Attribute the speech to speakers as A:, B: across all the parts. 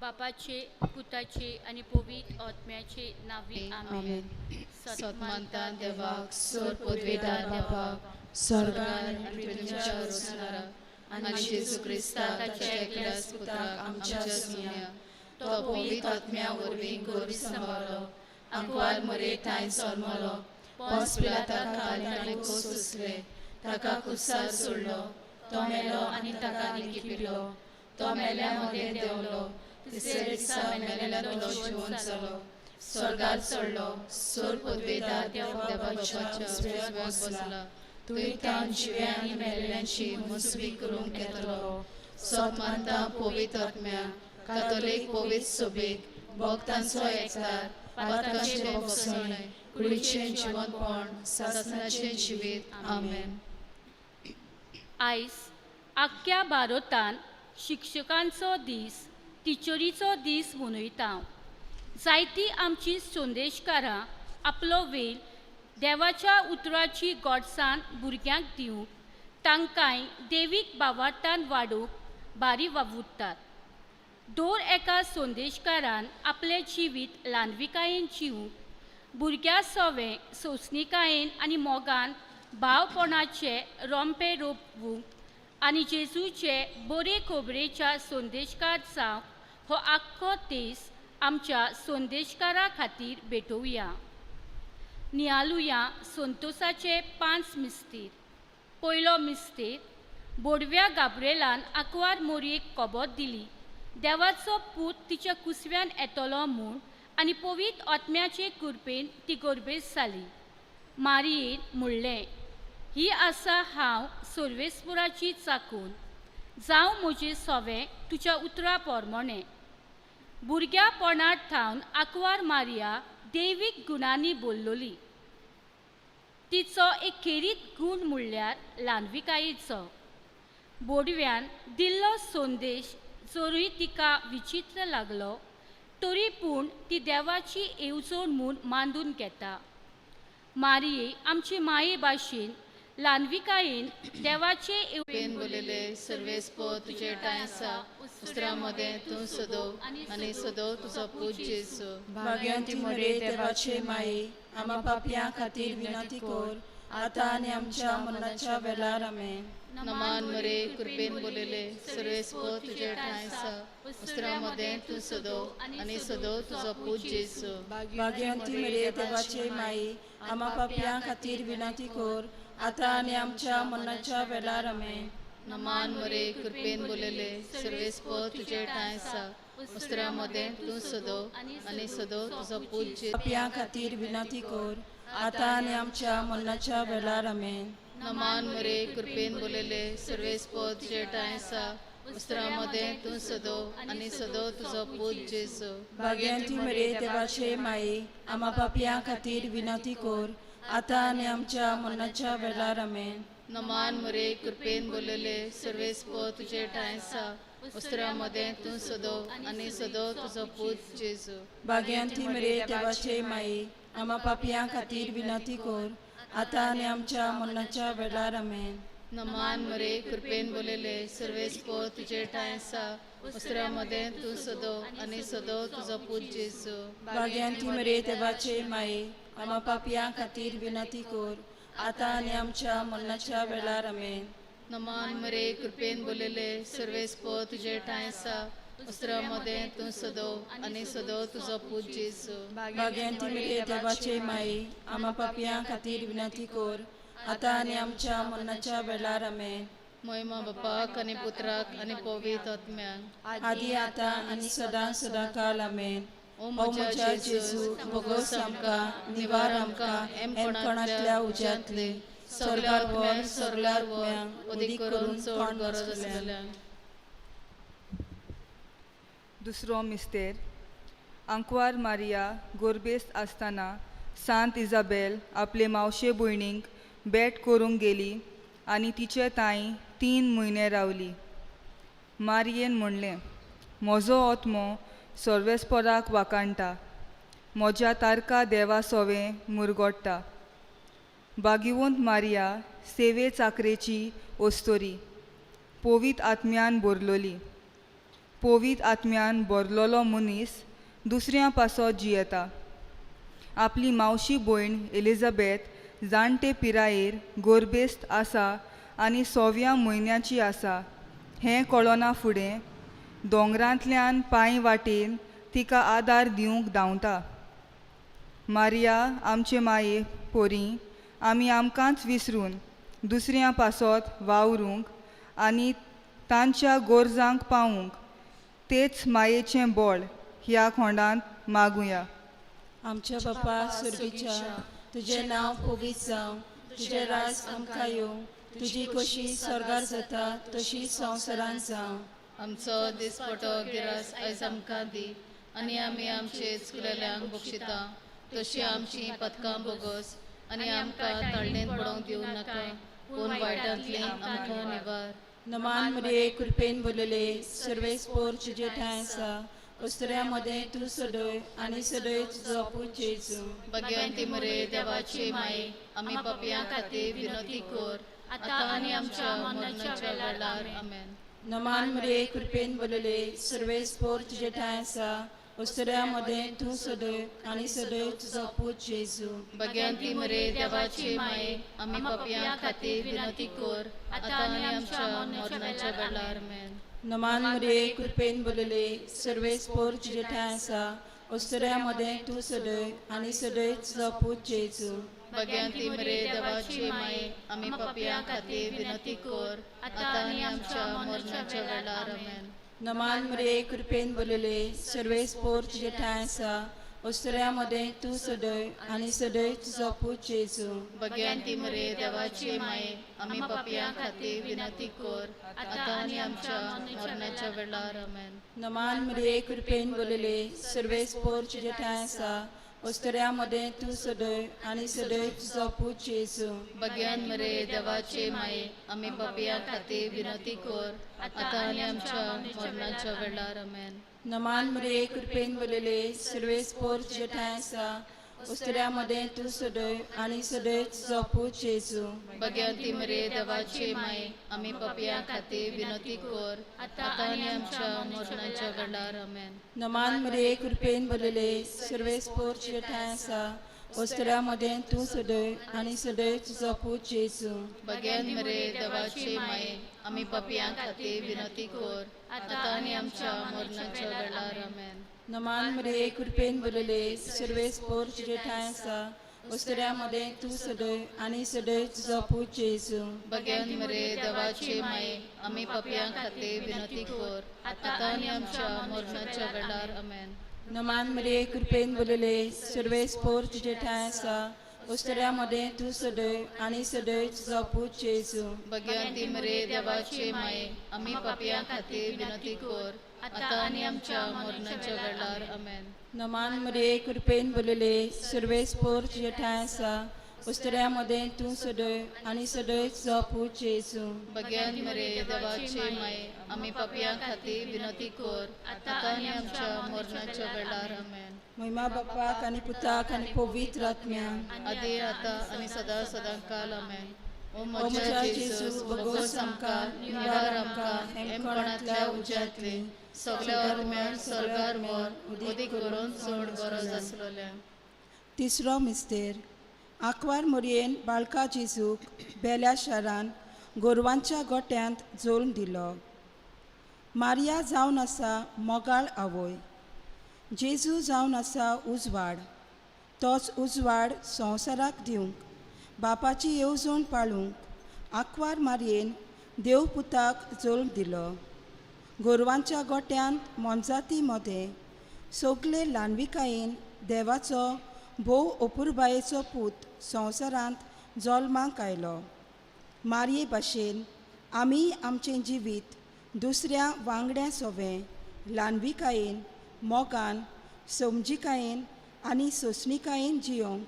A: बापाचे, पुताचे आनी पवित्र आत्म्याचे नांवी, आमेन.
B: सतमानता देवाक, सोर पदवेदार बापाक, स्वर्गार आनी पृथ्वीच्या रचणारा, आनी जेजू क्रिस्ताक, ताच्या एकल्याच पुताक, आमच्या सुन्या, तो पवित्र आत्म्या वरवीं गर्भ सांबाळलो, आंकवार मरे ठांय जल्मलो, पोंस पिलाता खाल ताणें खोस सोंसले, ताका कुसार सोडलो, तो मेलो आनी ताका निकिपिलो, तो मेल्या मदें देंवलो, तिसऱ्या दिसा मेलेल्यांतलो जिवंत जालो, स्वर्गार चडलो, सोर पदवेदार देवाच्या उजव्याक बसला, थंय तावन जिव्या आनी मेलेल्यांची मुजबी करूंक येतलो. सोत मानता पवित्र आत्म्या, कातोलीक पवित्र सभेक, भक्तांचो एकचार, पातकांचें भोगसणें, कुडीचें जिवंतपण, सासणाचें जिवीत. आमेन.
A: आयज आख्ख्या भारतान शिक्षकांचो दीस, टिचरीचो दीस मनयता. जायतीं आमची संदेशकारां आपलो वेळ देवाच्या उतराची गोडसाण भुरग्यांक दिवंक, तांकांय देवीक भावार्थान वाडोवंक भारी वावुरतात. दर एका संदेशकारान आपलें जिवीत ल्हानविकायेन जिवूंक, भुरग्यां सवें सोंसणिकायेन आनी मोगान भावपणाचे रोंपे रोवूंक आनी जेजूचे बरे खबरेच्या संदेशकार जावंक हो आख्खो देस आमच्या संदेशकारा खातीर भेटोवया. नियालुया संतोसाचे पांच मिस्तीर. पयलो मिस्तीर: बोडव्या गाब्रेलान आंकवार मोरयेक खबर दिली, देवाचो पूत तिच्या कुसव्यान येतलो म्हूण आनी पवित्र आत्म्याचे कृपेन ती गर्भेस्त जाली. मारयेन म्हणलें, "ही आसा हांव सर्वेस्पुराची चाकून, जावं म्हजें सवें तुज्या उतरा प्रमाणें." भुरग्यापणार थावन आंकवार मारिया दैवीक गुणांनी भरलोली. तिचो एक खेरीत गूण म्हणल्यार ल्हानविकायेचो. बोडव्यान दिल्लो संदेश जरूय तिका विचित्र लागलो, तरी पूण ती देवाची येवजण म्हूण मांडून घेता. मारिये आमचे माये भाशेन ल्हानविकायेन देवाचे
B: पेन बोलिले, सर्वेस्पो तुजे ठांय आसा, उस्त्रा मदें तूं सदो आनी सदो तुजो पूत जेजू.
C: भाग्यवंती मरे, देवाचे माये, आमा पापयां खातीर विनंती कर, आतां आनी आमच्या मरणाच्या वेळार. आमेन.
B: नमान मरे, कृपेन बोलिले, सर्वेस्पो तुजे ठांय आसा, उस्त्रा मदें तूं सदो आनी सदो तुजो पूत जेजू.
C: भाग्यवंती मरे, देवाचे माये, आमा पापयां खातीर विनंती कर, आतां आनी आमच्या मरणाच्या वेळार. आमेन.
B: नमान मरे, कृपेन बोलिले, सर्वेस्पो तुजे ठांय आसा, उस्त्रा मदें तूं सदो आनी सदो तुजो पूत जेजू.
C: पापयां खातीर विनंती कर, आतां आनी आमच्या मरणाच्या वेळार. आमेन.
B: नमान मरे, कृपेन बोलिले, सर्वेस्पो तुजे ठांय आसा, उस्त्रा मदें तूं सदो आनी सदो तुजो पूत जेजू.
C: भाग्यवंती मरे, देवाचे माये, आमा पापयां खातीर विनंती कर, आतां आनी आमच्या मरणाच्या वेळार. आमेन.
B: नमान मरे, कृपेन बोलिले, सर्वेस्पो तुजे ठांय आसा, उस्त्रा मदें तूं सदो आनी सदो तुजो पूत जेजू.
C: भाग्यवंती मरे, देवाचे माये, आमा पापयां खातीर विनंती कर, आतां आनी आमच्या मरणाच्या वेळार. आमेन.
B: नमान मरे, कृपेन बोलिले, सर्वेस्पो तुजे ठांय आसा, उस्त्रा मदें तूं सदो आनी सदो तुजो पूत जेजू.
C: भाग्यवंती मरे, देवाचे माये, आमा पापयां खातीर विनंती कर, आतां आनी आमच्या मरणाच्या वेळार. आमेन.
B: नमान मरे, कृपेन बोलिले, सर्वेस्पो तुजे ठांय आसा, उस्त्रा मदें तूं सदो आनी सदो तुजो पूत जेजू.
C: भाग्यवंती मरे, देवाचे माये, आमा पापयां खातीर विनंती कर, आतां आनी आमच्या मरणाच्या वेळार. आमेन.
B: मोहिमा बापाक आनी पुत्राक आनी पवित्र आत्म्याक.
C: आदी, आतां आनी सदां सदां काल. आमेन.
B: ओ
C: ओ म्हज्या जेजू, भोगोस आमकां, निवार आमकां हेमकोणांतल्या उज्यांतले, स्वर्गार व्हर सगल्या आत्म्यांक, अदीक करून चड गरज आसलेल्यांक.
D: दुसरो मिस्तेर: आंकवार मारिया गोरबेस्त आसतना सांत इजाबेल आपले मावशे भयणीक भेट करूंक गेली आनी तिचे ताई 3 म्हयने रावली. मारियेन म्हणलें, "म्हजो आत्मो सर्वेस्पराक वाखाणटा, म्हज्या तारका देवा सोवें मुरगोडटा." भाग्यवंत मारिया सेवे चाकरेची ओस्तोरी, पवित्र आत्म्यान भरलोली. पवित्र आत्म्यान भरलेलो मनीस दुसऱ्यां पासत जियेता. आपली मावशी भयण एलिझाबेथ जाणटे पिरायेर गोरबेस्त आसा आनी 6व्या म्हयन्याची आसा हें कळना फुडें दोंगरांतल्यान पांय वाटेन तिका आदार दिवंक धांवता. मारिया आमचे माये पोरी आमी आमकांच विसरून दुसऱ्यां पासत वावरूंक आनी तांच्या गरजांक पावूंक तेच मायेचें बळ ह्या खोंडांत मागुया.
C: आमच्या बापा सुर्गीच्या, तुजें नांव पवित्र जावं, तुजें राज आमकां येवं, तुजी कशी स्वर्गार जाता तशी संवसारांत जावं.
B: आमचो दिसपटो गिरास आयज आमकां दी आनी आमी आमचे चुकलेल्यांक बक्षिता तशी आमची पदकां बोगस आनी आमकां ताळणेन पडोवंक दिवं नाका, पूण वायटांतली आमकां निवार.
C: नमान मरिये, कृपेन भरलेले, सर्वेस्पोर तुजे ठांय आसा, अस्तुऱ्यां मदें तूं सदय आनी सदय तुजो पूत जेजू.
B: भाग्यवंती मरिये, देवाची माई, आमी पापयां खातीर विनंती कर आतां आनी आमच्या मरणाच्या वेळार. आमेन.
C: नमान मरिये, कृपेन भरलेले, सर्वेस्पोर तुजे ठांय आसा, अस्तुऱ्यां मदें तूं सदय आनी सदय तुजो पूत जेजू.
B: भाग्यवंती मरिये, देवाची माई, आमी पापयां खातीर विनंती कर आतां आनी आमच्या मरणाच्या वेळार. आमेन.
C: नमान मरिये, कृपेन भरलेले, सर्वेस्पोर तुजे ठांय आसा, अस्तुऱ्यां मदें तूं सदय आनी सदय तुजो पूत जेजू.
B: भाग्यवंती मरिये, देवाची माई, आमी पापयां खातीर विनंती कर आतां आनी आमच्या मरणाच्या वेळार. आमेन.
C: नमान मरिये, कृपेन भरलेले, सर्वेस्पोर तुजे ठांय आसा, अस्तुऱ्यां मदें तूं सदय आनी सदय तुजो पूत जेजू.
B: भाग्यवंती मरिये, देवाची माई, आमी पापयां खातीर विनंती कर आतां आनी आमच्या मरणाच्या वेळार. आमेन.
C: नमान मरिये, कृपेन भरलेले, सर्वेस्पोर तुजे ठांय आसा, अस्तुऱ्यां मदें तूं सदय आनी सदय तुजो पूत जेजू.
B: भाग्यवंत मरिये, देवाची माई, आमी पापयां खातीर विनंती कर आतां आनी आमच्या मरणाच्या वेळार. आमेन.
C: नमान मरिये, कृपेन भरलेले, सर्वेस्पोर तुजे ठांय आसा, अस्तुऱ्यां मदें तूं सदय आनी सदय तुजो पूत जेजू.
B: भाग्यवंती मरिये, देवाची माई, आमी पापयां खातीर विनंती कर आतां आनी आमच्या मरणाच्या वेळार. आमेन.
C: नमान मरिये, कृपेन भरलेले, सर्वेस्पोर तुजे ठांय आसा, अस्तुऱ्यां मदें तूं सदय आनी सदय तुजो पूत जेजू.
B: भाग्यवंत मरिये, देवाची माई, आमी पापयां खातीर विनंती कर आतां आनी आमच्या मरणाच्या वेळार. आमेन.
C: नमान मरिये, कृपेन भरलेले, सर्वेस्पोर तुजे ठांय आसा, अस्तुऱ्यां मदें तूं सदय आनी सदय तुजो पूत जेजू.
B: भाग्यवंत मरिये, देवाची माई, आमी पापयां खातीर विनंती कर आतां आनी आमच्या मरणाच्या वेळार. आमेन.
C: नमान मरिये, कृपेन भरलेले, सर्वेस्पोर तुजे ठांय आसा, अस्तुऱ्यां मदें तूं सदय आनी सदय तुजो पूत जेजू.
B: भाग्यवंती मरिये, देवाची माई, आमी पापयां खातीर विनंती कर आतां आनी आमच्या मरणाच्या वेळार. आमेन.
C: नमान मरिये, कृपेन भरलेले, सर्वेस्पोर तुजे ठांय आसा, अस्तुऱ्यां मदें तूं सदय आनी सदय तुजो पूत जेजू.
B: भाग्यवंत मरिये, देवाची माई, आमी पापयां खातीर विनंती कर आतां आनी आमच्या मरणाच्या वेळार. आमेन.
C: महिमा बापाक आनी पुताक आनी पवित्र आत्म्याक,
B: आदी आतां आनी सदां सदां काल. आमेन. ओ
C: म्हज्या
B: म्हज्या
C: जेजू,
B: जेजू,
C: भोगोस
B: भोगोस
C: आमकां,
B: आमकां, निवार आमकां, हेमकोणांतल्या उज्यांतली सगल्या आत्म्यांक स्वर्गार व्हर, उदीक करून चड गरज आसलेल्या.
C: तिसरो मिस्तेर. आंकवार मोरयेन बाळका जेजूक बेल्या शारान गोरवांच्या गोट्यांत जल्म दिलो. मारिया जावन आसा मोगाळ आवय, जेजू जावन आसा उजवाड, तोच उजवाड संवसाराक दिवंक बापाची येवजण पाळूंक आंकवार मारयेन देवपुताक जल्म दिलो. गोरवांच्या गोट्यांत मोनजाती मदें सगले ल्हानविकायेन देवाचो भोव अपुरबायेचो पूत संवसारांत जल्माक आयलो. मारये भाशेन आमी आमचें जिवीत दुसऱ्या वांगड्या सोवें ल्हानविकायेन, मोगान, समजिकायेन आनी सोंसणिकायेन जियोंक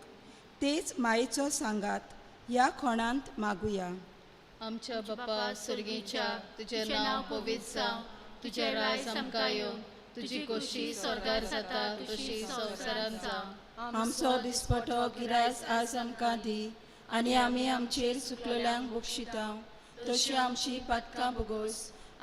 C: तेच मायेचो सांगात ह्या खोणांत मागुया.
B: आमच्या बापा सर्गीच्या, तुजें नांव पवित्र जावं, तुजें राज आमकां येवं, तुजी खोशी स्वर्गार जाता तशी संवसारांत जावं.
C: आमचो दिसपटो गिरायस आज आमकां दी आनी आमी आमचेर चुकलेल्यांक बक्षिता तशी आमची पातकां भोगोस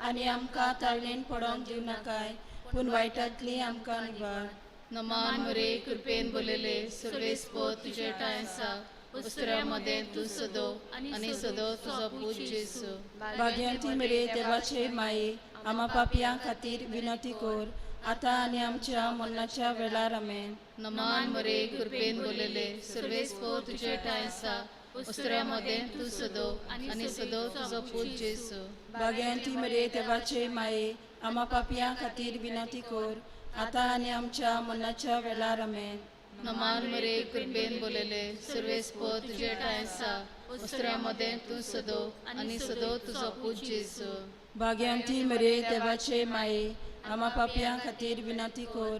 C: आनी आमकां ताळणेन पडोंक दिवं नाकाय, पूण वायटांतली आमकां निवार.
B: नमान मरे कृपेन बोलले सर्वेस्पोर तुजे ठांय आसा, उस्त्र्या मदें तूं सदो आनी सदो तुजो पूत जेजू.
C: भाग्यांती मरे देवाचे माये, आमा पापयां खातीर विनंती कर, आतां आनी आमच्या मरणाच्या वेळार. आमेन.
B: नमान मरे कृपेन बोलले सर्वेस्पोर तुजे ठांय आसा, उस्त्र्या मदें तूं सदो आनी सदो तुजो पूत जेजू.
C: भाग्यांती मरे देवाचे माये, आमा पापयां खातीर विनंती कर, आतां आनी आमच्या मरणाच्या वेळार. आमेन.
B: नमान मरे कृपेन बोलले सर्वेस्पोर तुजे ठांय आसा, उस्त्र्या मदें तूं सदो आनी सदो तुजो पूत जेजू.
C: भाग्यांती मरे देवाचे माये, आमा पापयां खातीर विनंती कर,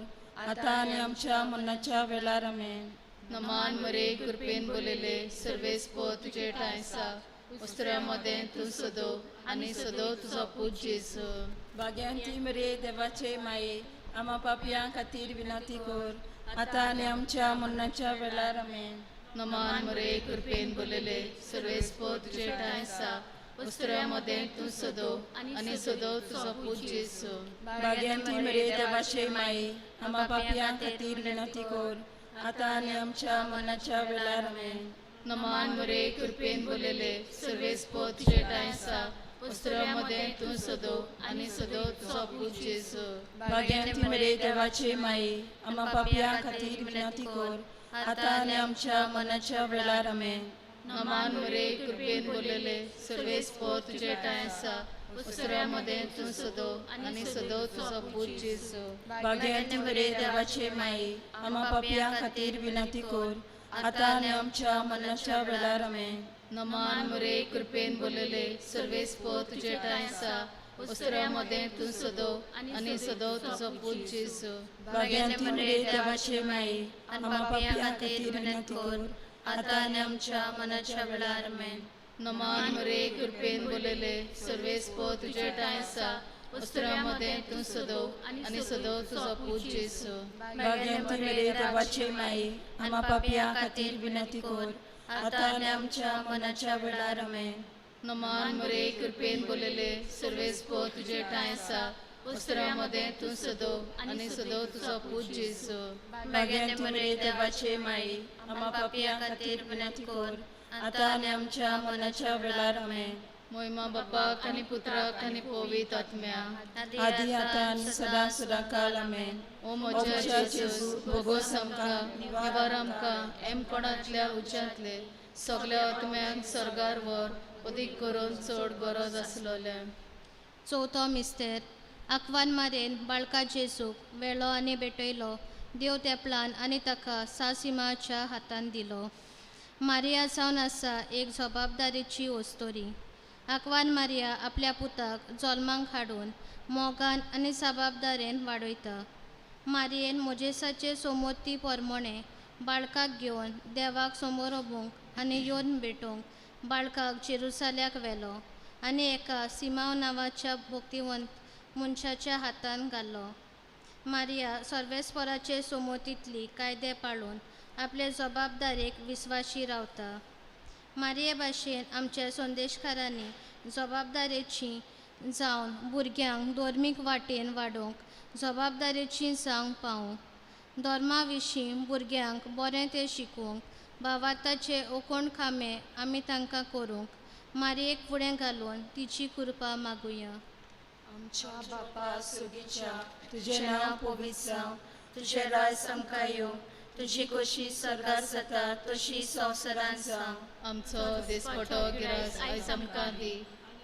C: आतां आनी आमच्या मरणाच्या वेळार. आमेन.
B: नमान मरे कृपेन बोलले सर्वेस्पोर तुजे ठांय आसा, उस्त्र्या मदें तूं सदो आनी सदो तुजो पूत जेजू.
C: भाग्यांती मरे देवाचे माये, आमा पापयां खातीर विनंती कर, आतां आनी आमच्या मरणाच्या वेळार. आमेन.
B: नमान मरे कृपेन बोलले सर्वेस्पोर तुजे ठांय आसा, उस्त्र्या मदें तूं सदो आनी सदो तुजो पूत जेजू.
C: भाग्यांती मरे देवाचे माये, आमा पापयां खातीर विनंती कर, आतां आनी आमच्या मरणाच्या वेळार. आमेन.
B: नमान मरे कृपेन बोलले सर्वेस्पोर तुजे ठांय आसा, उस्त्र्या मदें तूं सदो आनी सदो तुजो पूत जेजू.
C: भाग्यांती मरे देवाचे माये, आमा पापयां खातीर विनंती कर, आतां आनी आमच्या मरणाच्या वेळार. आमेन.
B: नमान मरे कृपेन बोलले सर्वेस्पोर तुजे ठांय आसा, उस्त्र्या मदें तूं सदो आनी सदो तुजो पूत जेजू.
C: भाग्यांती मरे देवाचे माये, आमा पापयां खातीर विनंती कर, आतां आनी आमच्या मरणाच्या वेळार. आमेन.
B: नमान मरे कृपेन बोलले सर्वेस्पोर तुजे ठांय आसा, उस्त्र्या मदें तूं सदो आनी सदो तुजो पूत जेजू.
C: भाग्यांती मरे देवाचे माये, आमा पापयां खातीर विनंती कर, आतां आनी आमच्या मरणाच्या वेळार. आमेन.
B: नमान मरे कृपेन बोलले सर्वेस्पोर तुजे ठांय आसा, उस्त्र्या मदें तूं सदो आनी सदो तुजो पूत जेजू.
C: भाग्यांती मरे देवाचे माये, आमा पापयां खातीर विनंती कर, आतां आनी आमच्या मरणाच्या वेळार. आमेन.
B: नमान मरे कृपेन बोलले सर्वेस्पोर तुजे ठांय आसा, उस्त्र्या मदें तूं सदो आनी सदो तुजो पूत जेजू.
C: भाग्यांती मरे देवाचे माये, आमा पापयां खातीर विनंती कर, आतां आनी आमच्या मरणाच्या वेळार. आमेन.
B: मोहिमा बापाक आनी पुत्राक आनी पवित्र आत्म्या,
C: आदी आतां आनी सदां सदां काल. आमेन.
B: ओ म्हज्या जेजू, भोगोस आमकां, निवार आमकां एमकोणांतल्या उज्यांतले सगल्या आत्म्यांक स्वर्गार व्हर, अदीक करून चड गरज आसलोल्या.
A: चवथो मिस्तेर. आकवान मारेन बाळका जेजूक वेलो आनी भेटयलो. देव तेपलान आनी ताका सासिमाच्या हातान दिलो. मारिया जावन आसा एक जबाबदारीची ओस्तोरी. आकवान मारिया आपल्या पुताक जल्माक हाडून मोगान आनी जबाबदारेन वाडयता. मारियेन मोजेसाचे सोमोती परमणे बाळकाक घेवन देवाक समोर उबूंक आनी येवन भेटोवंक बाळकाक जेरुसाल्याक व्हेलो आनी एका सिमांव नांवाच्या भक्तिवंत मनशाच्या हातान घालो. मारिया सर्वेस्पराचे सोमोतींतली कायदे पाळून आपले जबाबदारेक विस्वाशी रावता. मारिये भाशेन आमच्या संदेशकारांनी जबाबदारेची जावन भुरग्यांक धर्मीक वाटेन वाडोवंक जबाबदारेची जावंक पावूं. धर्मा विशीं भुरग्यांक बरें तें शिकोवंक भावार्थाचे ओकोण खांबे आमी तांकां करूंक मारयेक फुडें घालून तिची कृपा मागुया.
C: आमच्या बापा सुगीच्या, तुजें नांव पवित्र जावं, तुजें राज आमकां येवं, तुजी खोशी स्वर्गार जाता तशी संवसारांत जावं.
B: आमचो दिसपटो गिरास आयज आमकां दी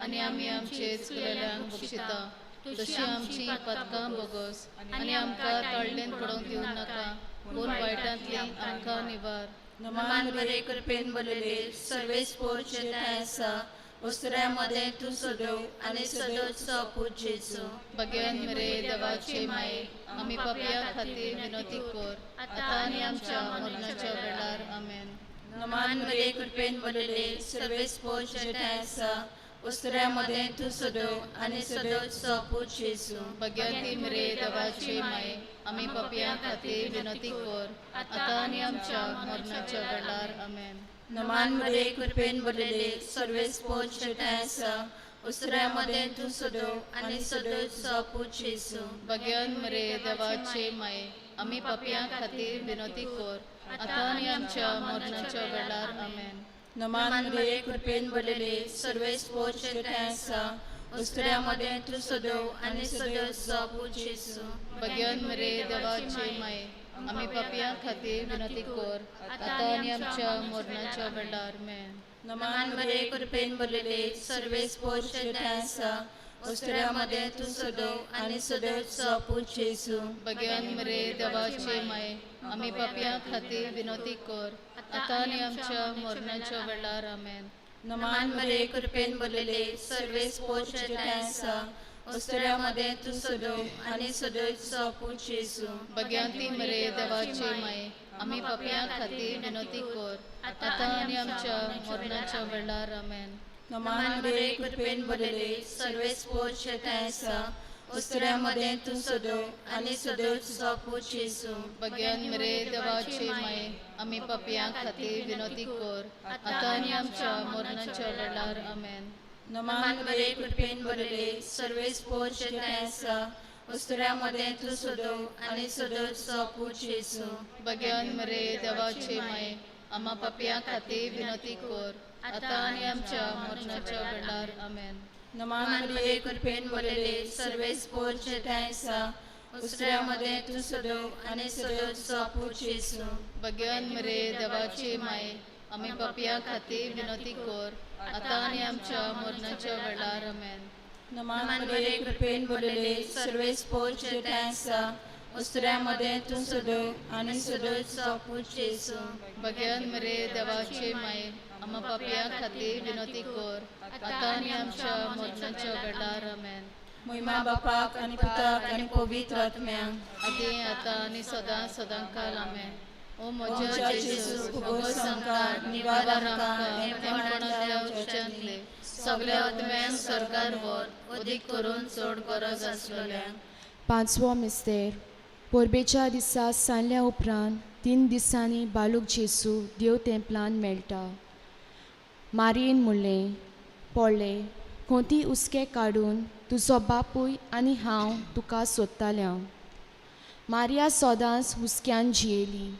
B: आनी आमी आमचे चुकलेल्यांक बक्षिता तशी आमची पदकां बोगस आनी आमकां तळ्ळेन पडोवंक दिवं नाका, पूण वायटांतली आमकां निवार.
C: नमान मरे कृपेन भरलेले सर्वेस्पोर तुजे ठांय आसा, उस्त्र्या मदें तूं सदैव आनी सदैवचो पूत जेजू.
B: भगवान मरे देवाचे माये, आमी पापया खातीर विनंती कर, आतां आनी आमच्या मरणाच्या वेळार. आमेन.
C: नमान मरे कृपेन भरलेले सर्वेस्पोर तुजे ठांय आसा, उस्त्र्या मदें तूं सदैव आनी सदैवचो पूत जेजू.
B: भगवती मरे देवाचे माये, आमी पापया खातीर विनंती कर, आतां आनी आमच्या मरणाच्या वेळार. आमेन.
C: नमान मरे कृपेन भरलेले सर्वेस्पोर तुजे ठांय आसा, उसऱ्या मदें तूं सदो आनी सदो तुजो पूत जेजू.
B: भाग्यान मरे देवाचे माये, आमी पापयां खातीर विनोती कर, आतां आनी आमच्या मरणाच्या वेळार. आमेन.
C: नमान मरिये, कृपेन भरलेले, सर्वेस्पोर तुजे ठांय आसा, उस्तुऱ्या मदें तूं सदो आनी सदो तुजो पूत जेजू.
B: भाग्यान मरे देवाचे माये, आमी पापयां खातीर विनोती कर, आतां आनी आमच्या मरणाच्या वेळार. आमेन.
C: नमान मरिये, कृपेन भरलेले, सर्वेस्पोर तुजे ठांय आसा, उस्तुऱ्या मदें तूं सदो आनी सदो तुजो पूत जेजू.
B: भाग्यान मरे देवाचे माये, आमी पापयां खातीर विनोती कर, आतां आनी आमच्या मरणाच्या वेळार. आमेन.
C: नमान मरिये, कृपेन भरलेले, सर्वेस्पोर तुजे ठांय आसा, उस्तुऱ्या मदें तूं सदो आनी सदो तुजो पूत जेजू.
B: भाग्यांती मरे देवाचे माये, आमी पापयां खातीर विनोती कर, आतां आनी आमच्या मरणाच्या वेळार. आमेन.
C: नमान मरिये, कृपेन भरलेले, सर्वेस्पोर तुजे ठांय आसा, उस्तुऱ्या मदें तूं सदो आनी सदो तुजो पूत जेजू.
B: भाग्यान मरे देवाचे माये, आमी पापयां खातीर विनोती कर, आतां आनी आमच्या मरणाच्या वेळार. आमेन.
C: नमान मरिये, कृपेन भरलेले, सर्वेस्पोर तुजे ठांय आसा, उस्तुऱ्या मदें तूं सदो आनी सदो तुजो पूत जेजू.
B: भाग्यान मरे देवाचे माये, आमा पापयां खातीर विनोती कर, आतां आनी आमच्या मरणाच्या वेळार. आमेन.
C: नमान मरिये, कृपेन भरलेले, सर्वेस्पोर तुजे ठांय आसा, उस्तुऱ्या मदें तूं सदो आनी सदो तुजो पूत जेजू.
B: भाग्यान मरे देवाचे माये, आमी पापयां खातीर विनोती कर, आतां आनी आमच्या मरणाच्या वेळार. आमेन.
C: नमान मरिये, कृपेन भरलेले, सर्वेस्पोर तुजे ठांय आसा, उस्तुऱ्या मदें तूं सदो आनी सदो तुजो पूत जेजू.
B: भाग्यान मरे देवाचे माये, आमा पापयां खातीर विनोती कर, आतां आनी आमच्या मरणाच्या वेळार. आमेन.
C: मोहिमा बापाक आनी पुताक आनी पवित्र आत्म्याक,
B: आदी आतां आनी सदां सदां काल. आमेन. ओ म्हज्या
C: म्हज्या
B: जेजू,
C: जेजू,
B: भोगोस आमकां,
C: निवार
B: निवार
C: आमकां,
B: आमकां, हेमपणांतल्या उच्चांतले सगल्या आत्म्यांक स्वर्गार व्हर, अदीक करून चड गरज आसलेल्यांक.
E: पांचवो मिस्तेर. परबेच्या दिसा सांजल्या उपरांत 3 दिसांनी बालूक जेजू देव तेंपलान मेळटा. मारयेन म्हणलें, पळय खोंती हुस्के काडून तुजो बापूय आनी हांव तुका सोदताल्या. मारिया सदांच हुस्क्यान जियेली.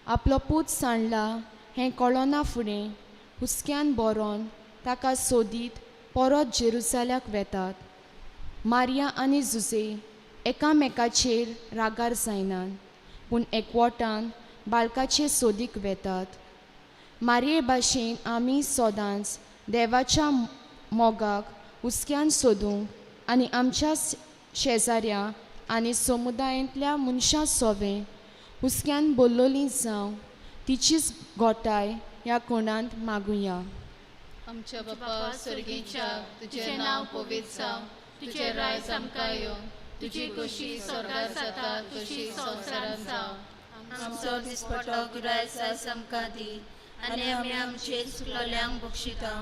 E: आपलो पूत सांडला हें कळना फुडें हुस्क्यान बरोवन ताका सोदीत परत जेरुजाल्याक वेतात. मारिया आनी जुजे एकामेकाचेर रागार जायनात, पूण एकवटान बालकाचे सोदीक वेतात. मारये भाशेन आमी सदांच देवाच्या मोगाक हुस्क्यान सोदूंक आनी आमच्या शेजाऱ्या आनी समुदायांतल्या मनशां सोवें हुस्क्यान बोल्लोली जावं तिचीच गोठाय ह्या कोणांत मागुया.
B: आमच्या बापा स्वर्गीच्या, तुजें नांव पवित्र जावं, तुजें राज आमकां येवं, तुजी खोशी स्वर्गार जाता तशी संवसारांत जावं.
C: आमचो दिसपटो गिरायस आयज आमकां दी आनी आमी आमचे चुकलोल्यांक बक्षिता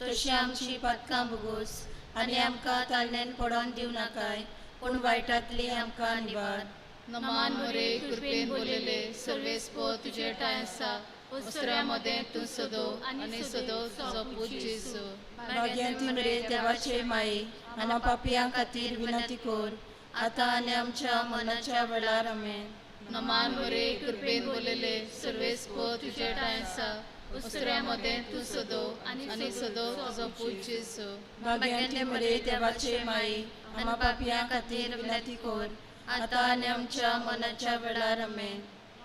C: तशी आमची पातकां भोगोस आनी आमकां ताळण्यान पडोन दिवं नाकाय, पूण वायटांतली आमकां निवार.
B: नमान मरे कृपेन बोलले, सर्वेस्पो तुजे ठांय आसा, उस्तुऱ्या मदें तूं सदो आनी सदो तुजो पूत जेजू.
C: भाग्यांती मरे देवाचे माये, आमा पापयां खातीर विनंती कर, आतां आनी आमच्या मनाच्या वेळार. आमेन.
B: नमान मरे कृपेन बोलले, सर्वेस्पो तुजे ठांय आसा, उस्तुऱ्या मदें तूं सदो आनी सदो तुजो पूत जेजू.
C: भाग्यांती मरे देवाचे माये, आमा पापयां खातीर विनंती कर, आतां आनी आमच्या मनाच्या वेळार. आमेन.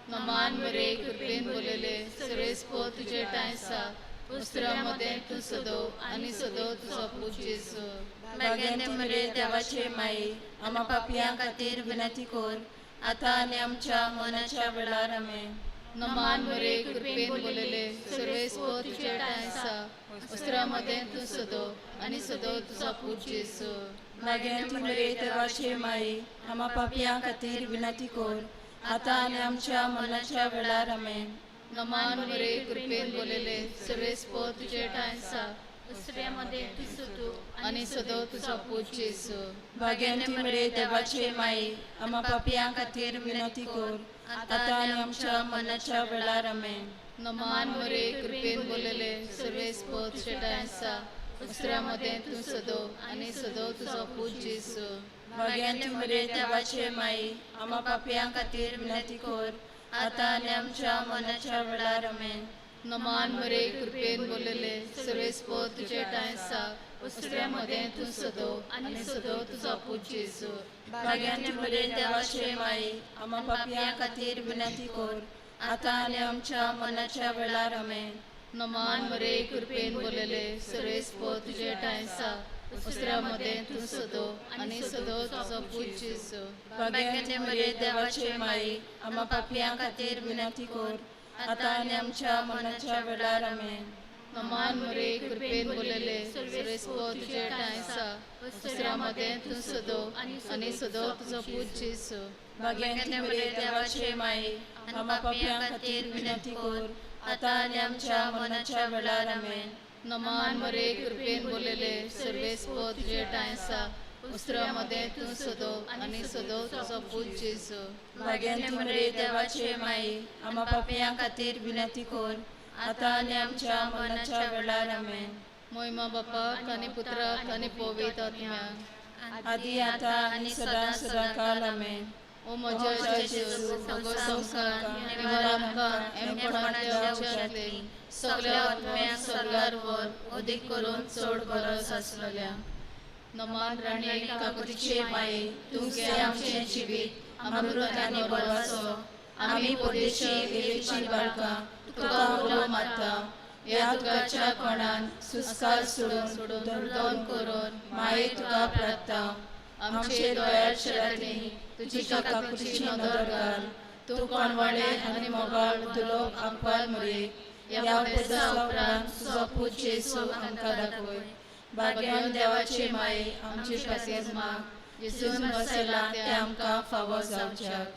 B: नमान मरे कृपेन बोलले, सर्वेस्पो तुजे ठांय आसा, उस्तुऱ्या मदें तूं सदो आनी सदो तुजो पूत जेजू.
C: भाग्यांती मरे देवाचे माये, आमा पापयां खातीर विनंती कर, आतां आनी आमच्या मनाच्या वेळार. आमेन.
B: नमान मरे कृपेन बोलले, सर्वेस्पो तुजे ठांय आसा, उस्तुऱ्या मदें तूं सदो आनी सदो तुजो पूत जेजू.
C: भाग्यांती मरे देवाचे माये, आमा पापयां खातीर विनंती कर, आतां आनी आमच्या मनाच्या वेळार. आमेन.
B: नमान मरे कृपेन बोलले, सर्वेस्पो तुजे ठांय आसा,
A: उस्तुऱ्या मदें तूं सदो
B: आनी सदो तुजो पूत जेजू.
C: भाग्यांती मरे देवाचे माये, आमा पापयां खातीर विनंती कर, आतां आनी आमच्या मनाच्या वेळार. आमेन.
B: नमान मरे कृपेन बोलले, सर्वेस्पो तुजे ठांय आसा, उसऱ्या मदें तूं सदो आनी सदो तुजो पूत जेजू.
C: भाग्यांत मरे देवाचे माई, आमा पापयां खातीर विनंती कर, आतां आनी आमच्या मनाच्या वेळार. आमेन.
B: नमान मरे, कृपेन बोलले, सर्वेस्पो तुजे ठांय आसा. उसऱ्या मदें तूं सदो आनी सदो तुजो पूत जेजू.
C: भाग्यांत मरे देवाचे माई, आमा पापयां खातीर विनंती कर, आतां आनी आमच्या मनाच्या वेळार. आमेन.
B: नमान मरे, कृपेन बोलले, सर्वेस्पो तुजे ठांय आसा. उसऱ्या मदें तूं सदो आनी सदो तुजो पूत जेजू.
C: भाग्यांत मरे देवाचे माई, आमा पापयां खातीर विनंती कर, आतां आनी आमच्या मनाच्या वेळार. आमेन.
B: नमान मरे, कृपेन बोलले, सर्वेस्पो तुजे ठांय आसा. उसऱ्या मदें तूं सदो आनी सदो तुजो पूत जेजू.
C: भाग्यांत मरे देवाचे माई, आमा पापयां खातीर विनंती कर, आतां आनी आमच्या मनाच्या वेळार. आमेन.
B: नमान मरे, कृपेन बोलले, सर्वेस्पो तुजे ठांय आसा. उसऱ्या मदें तूं सदो आनी सदो तुजो पूत जेजू.
C: भाग्यांत मरे देवाचे माई, आमा पापयां खातीर विनंती कर, आतां आनी आमच्या मनाच्या वेळार. आमेन.
B: मोहिमा बापाक आनी पुत्राक आनी पवित्र आत्म्याक,
C: आदी आतां आनी सदां सदां काल. आमेन.
B: ओ म्हज्या जेजू, संवसार निवार आमकां एमपणाच्या उज्यांतले सगल्या आत्म्यांक सगल्यार वर, अदीक करून चड गरज आसलेल्या. नमान राणी काकुतीचे माये, तूं घे आमचें जिवीत अमृत आनी बरवासो. आमी परदेशी एवेची बाळकां तुका उलो मारता. ह्या दुखाच्या कोणान सुस्कार सोडून दोन करून माये तुका प्रार्थना. आमचे दोळ्यार शरांनी तुजी काकुतीची नदर घाल. तूं कोणवाळे आनी मोगाळ दुलोक आंकवार मुरे, ह्या उपदेसा उपरांत तुजो पूत जेजू आमकां दाखय. भाग्यान देवाचे माये, आमचे खातीर माग, जेजून बसयला तें आमकां फावो जावच्याक.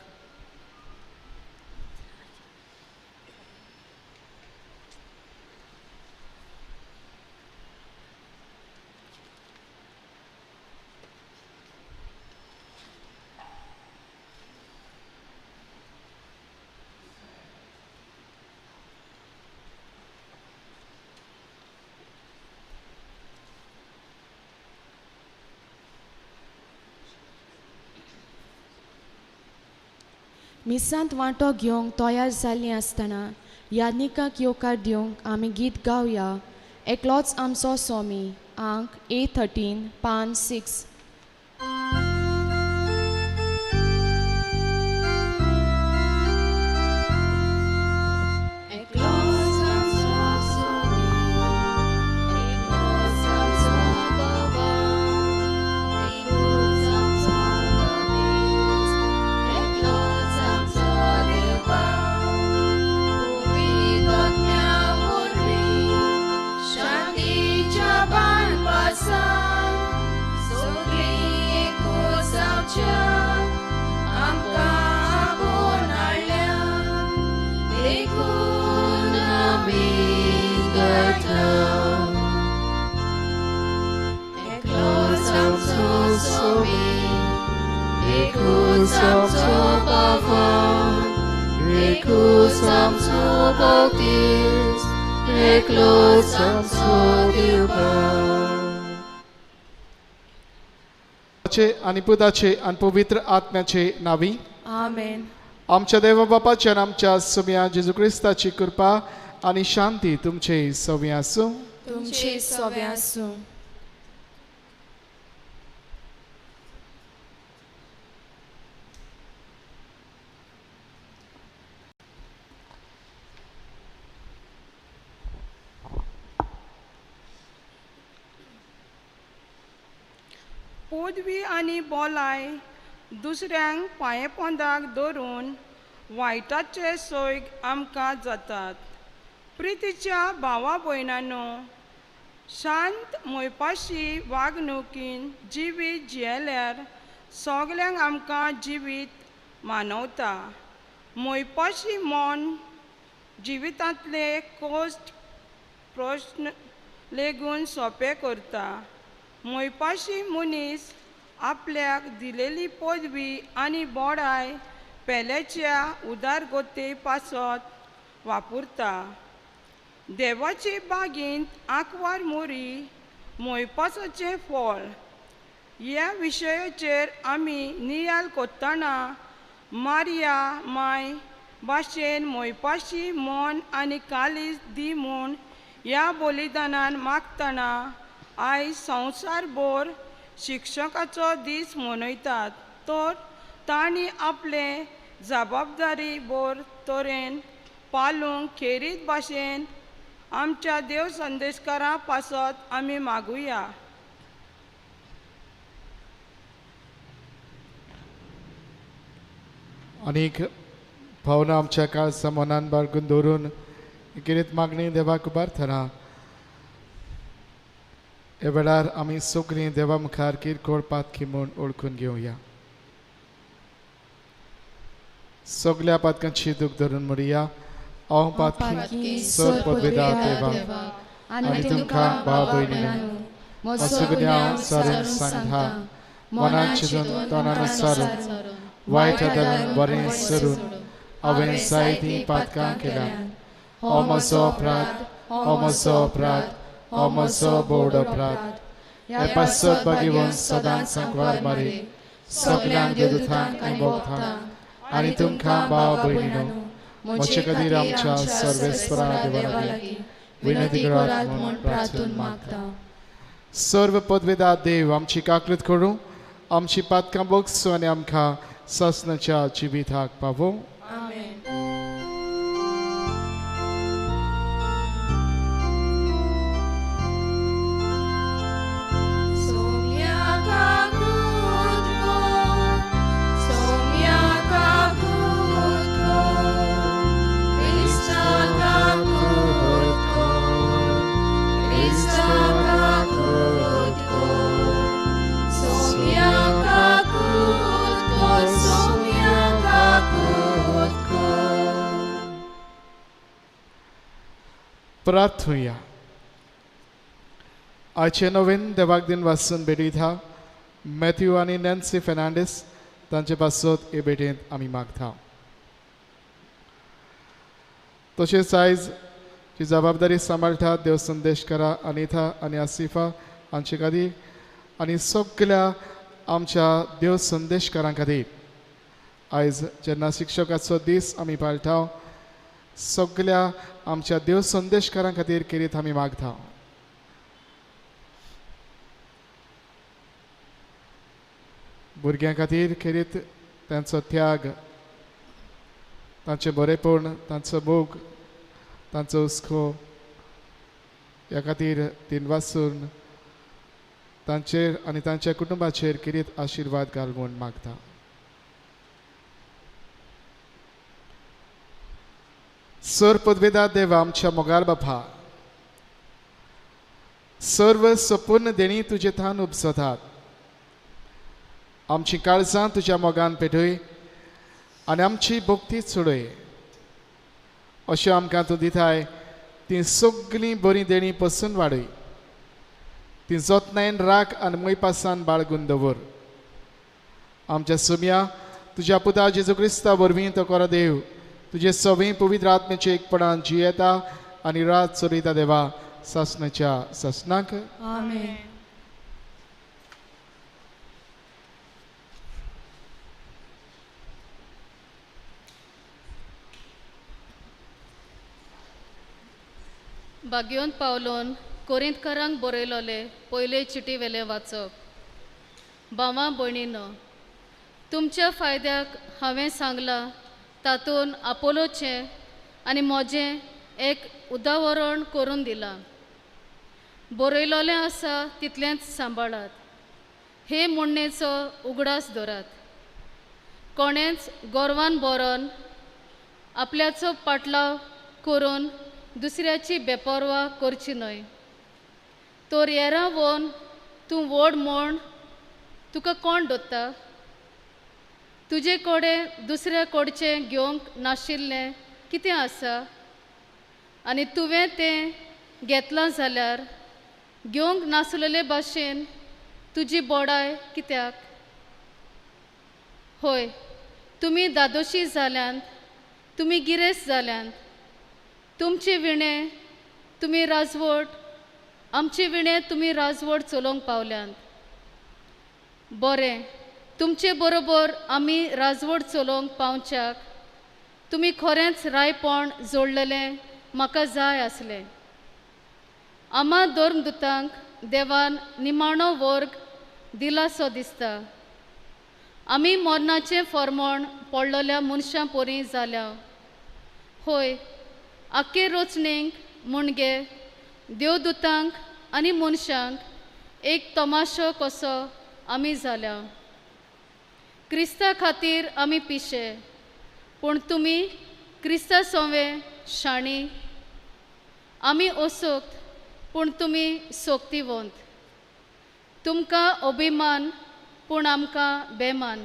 E: मिसांत वांटो घेवंक तयार जाल्लीं आसतना याज्ञिकाक येवकार दिवंक आमी गीत गावया. एकलोच आमचो स्वामी, आंक A13, पान 6.
F: आनी पुताचे आनी पवित्र आत्म्याचे नावी
E: आमेन.
F: आमच्या देवा बापाच्या आनी आमच्या सोम्या जेजू क्रिस्ताची कृपा आनी शांती तुमचे सवे आसूं.
E: तुमचे सवे आसूं.
G: पदवी आनी बोलाय दुसऱ्यांक पांयेपोंदाक धरून वायटाचे सोयग आमकां जातात. प्रितीच्या भावा भयणानो, शांत मोयपाशी वागणुकीन जिवीत जियेल्यार सगल्यांक आमकां जिवीत मानवता. मोयपाशी मन जिवितांतले कश्ट प्रश्न लेगून सोंपे करता. मोयपाशी मनीस आपल्याक दिलेली पदवी आनी बोडाय पेल्याच्या उदारगते पासत वापरता. देवाचे बागेंत आंकवार मोरी मोयपासाचें फळ ह्या विशयाचेर आमी नियाल कोत्ताना मारिया माय भाशेन मोयपाशी मन आनी कालीज दी म्हूण ह्या बलिदानान मागतना आयज संवसारभर शिक्षकाचो दीस मनयतात तर तांणी आपले जबाबदारी बोर तरेन पालूंक खेरीत भाशेन आमच्या देव संदेशकारां पासत आमी मागुया.
F: अनेक भावना आमच्या काळसा मनान बाळगून दवरून गिरीत मागणी देवाक उबारतना ह्या वेळार आमी सगळीं देवा मुखार किरकोळ पातकी म्हूण ओळखून घेवया. सगल्या पातकांची दूख धरून म्हणया, हांव पातकी सर पदवेदा देवा आनी तुमकां भाव भयणीनो म्हजो गुन्यांव सारून सांगता, मनान चिंतून तोंडान सारून वायट आदारून बरें सरून हांवें जायतीं पातकां केल्यात. हो म्हजो अपराध, हो म्हजो अपराध, हो म्हजो बोड अपराध. हे पासत बागेवन सदांच सांकवार मारी सगल्यांक देवदूतांक आनी भोगतांक आनी तुमकां भाव भयणीनो म्हजे खातीर आमच्या सर्वेस्परा देवा लागीं विनंती करात म्हूण प्रार्थून मागता. सर्व पदवेदा देव आमची काकृत करूं, आमची पातकां बोगसू आनी आमकां सासणाच्या जिविताक पावोवं. प्रार्थुया. आयचे नवीन देवाक दिन वाचून भेटयता मॅथ्यू आनी नॅन्सी फेर्नांडीस तांचे पासत हे भेटेंत आमी मागता. तशेंच आयज जी जबाबदारी सांबाळटा देव संदेशकारा अनिता आनी आसिफा हांचे खातीर आनी सगल्या आमच्या देव संदेशकारां खातीर आयज जेन्ना शिक्षकाचो दीस आमी पाळटा सगल्या आमच्या देव संदेशकारां खातीर खेरीत आमी मागता. भुरग्यां खातीर खेरीत तांचो त्याग, तांचें बरेपण, तांचो मोग, तांचो हुस्को ह्या खातीर तीन वासून तांचेर आनी तांच्या कुटुंबाचेर खेरीत आशिर्वाद घाल म्हूण मागता. सर पदवेदा देवा आमच्या मोगार बापा, सर्व सपूर्ण देणी तुजे थान उपसतात. आमची काळजां तुज्या मोगान पेटय आनी आमची भक्ती चडय. अशें आमकां तूं दिताय ती सगळीं बरीं देणी पसून वाडय. ती जतनायेन राख आनी मोयपासान बाळगून दवर. आमच्या सुम्या तुज्या पुता जेजू क्रिस्ता वरवीं तो कोरो देव तुजे सगळीं पवित्र आत्म्याचे एकपणान जियेता आनी रात चलयता देवा सासणाच्या सासणाक.
B: आमेन.
A: बागयोन पावलोन कोरिंतकारांक बरयलोले पयले चिटी वेले वाचप. भावा भयणीनो, तुमच्या फायद्याक हांवें सांगलां तातूंत आपोलोचें आनी म्हजें एक उदाहरण करून दिलां. बरयलोलें आसा तितलेंच सांबाळात. हे म्हणणेचो उगडास दवरात. कोणेंच गोरवान बरोवन आपल्याचो पाटलाव करून दुसऱ्याची बेपर्वा करची न्हय. तर येरा वोन तूं व्हड म्हूण तुका कोण दवरता? तुजे कडेन दुसऱ्या कडचें घेवंक नाशिल्लें कितें आसा? आनी तुवें तें घेतलां जाल्यार घेवंक नासलेले भाशेन तुजी बोडाय कित्याक? हय, तुमी दादोशी जाल्यांत, तुमी गिरेस्त जाल्यांत, तुमचे विणें तुमी राजवट
B: आमचे विणें तुमी राजवट चलोवंक पावल्यांत. बरें, तुमचे बरोबर आमी राजवट चलोवंक पावच्याक तुमी खरेंच रायपण जोडलेलें म्हाका जाय आसलें. आमा धर्मदुतांक देवान निमाणो वर्ग दिलासो दिसता. आमी मरणाचें फॉर्मण पडलेल्या मनशां परी जाल्या. हय, आख्खे रचणेक मुणगे देवदुतांक आनी मनशांक एक तमाशो कसो आमी जाल्या. क्रिस्ता खातीर आमी पिशे, पूण तुमी क्रिस्ता सोंवे शाणी. आमी असोक्त, पूण तुमी सोक्तिवंत. तुमकां अभिमान, पूण आमकां बेमान.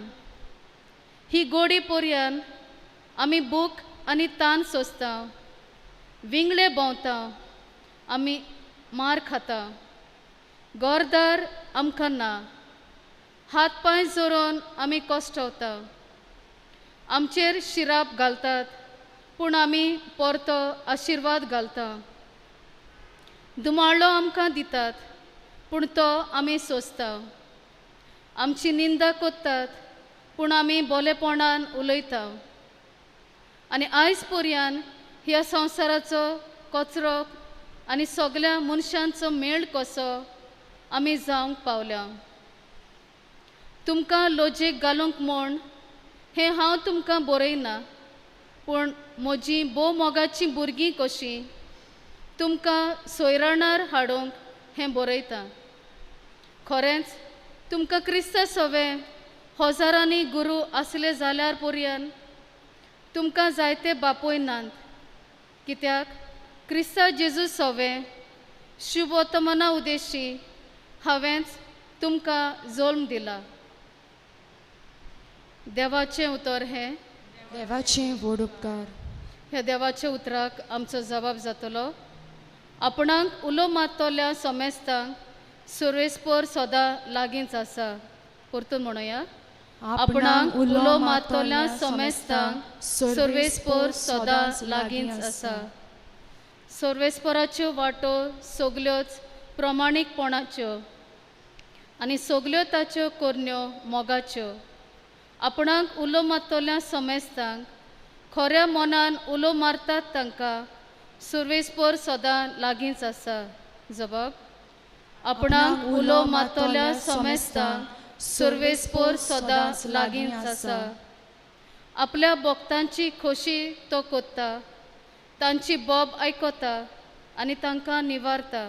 B: ही गोडी पर्यान आमी भूक आनी तान सोंसता, विंगळे भोंवता, आमी मार खाता, घरदार आमकां ना, हात पांय जोरून आमी कश्टवता. आमचेर शिराप घालतात, पूण आमी परतो आशिर्वाद घालता. दुमाळो आमकां दितात, पूण तो आमी सोंसता. आमची निंदा करतात, पूण आमी बोलेपणान उलयता. आनी आयज पर्यान ह्या संवसाराचो कचरो आनी सगळ्या मनशांचो मेळ कसो आमी जावंक पावल्या. तुमकां लजेक घालूंक म्हूण हें हांव तुमकां बरयना, पूण म्हजीं भोव मोगाचीं भुरगीं कशीं तुमकां सोयराणार हाडूंक हें बरयता. खरेंच तुमकां क्रिस्ता सवे हजारांनी गुरू आसले जाल्यार पर्यान तुमकां जायते बापूय नात, कित्याक क्रिस्ता जेजू सवे शुभवर्तमाना उद्देशी हांवेंच तुमकां जल्म दिला. देवाचें उतर हें.
E: देवाचें व्हड उपकार.
B: ह्या देवाच्या उतराक आमचो जबाब जातलो. आपणाक उलो मारतल्या समेस्तांक सुर्वेस्पर सदां लागींच आसा. परतून म्हणुया, आपणाक उलो मारतल्या समेस्तांक सुर्वेस्पर सदां लागींच आसा. सर्वेस्पराच्यो वाटो सगल्योच प्रमाणीकपणाच्यो आनी सगल्यो ताच्यो करण्यो मोगाच्यो. आपणाक उलो मारतल्या समेस्तांक खऱ्या मनान उलो मारतात तांकां सुर्वेस्पर सदां लागींच आसा. जबाब, आपणाक उलो मारतल्या समेस्तांक सुर्वेस्पर सदां लागींच आसा. आपल्या भक्तांची खोशी तो कोत्ता, तांची बोब आयकता आनी तांकां निवारता.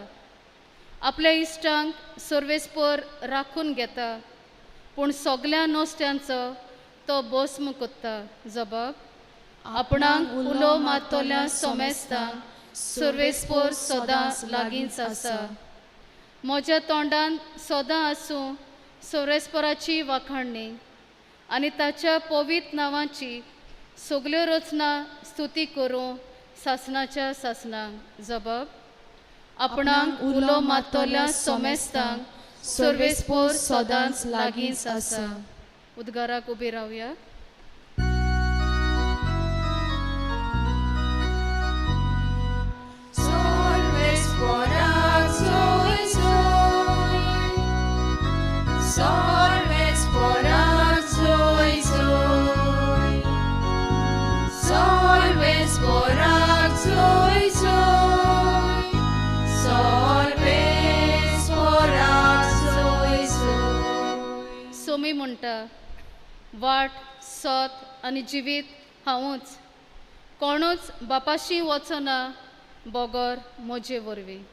B: आपल्या इश्टांक सुर्वेस्पर राखून घेता, पूण सगल्या नोस्ट्यांचो तो भस्म कोत्ता. जबाब, आपणाक उलो मारतल्या समेस्तांक सुर्वेस्पर सदां लागींच आसा. म्हज्या तोंडान सदां आसूं सुर्वेस्पराची वाखाणणी आनी ताच्या पवित्र नांवाची सगल्यो रचना स्तुती करूं सासणाच्या सासणाक. जबाब, आपणाक उलो मारतल्या समेस्तांक सुर्वेस्पर सदांच लागींच आसा. उद्गाराक उबी रावया. सोमी म्हणटा, वाट सत आनी जिवीत हांवूच, कोणूच बापाशी वचना बगर म्हजे वरवीं.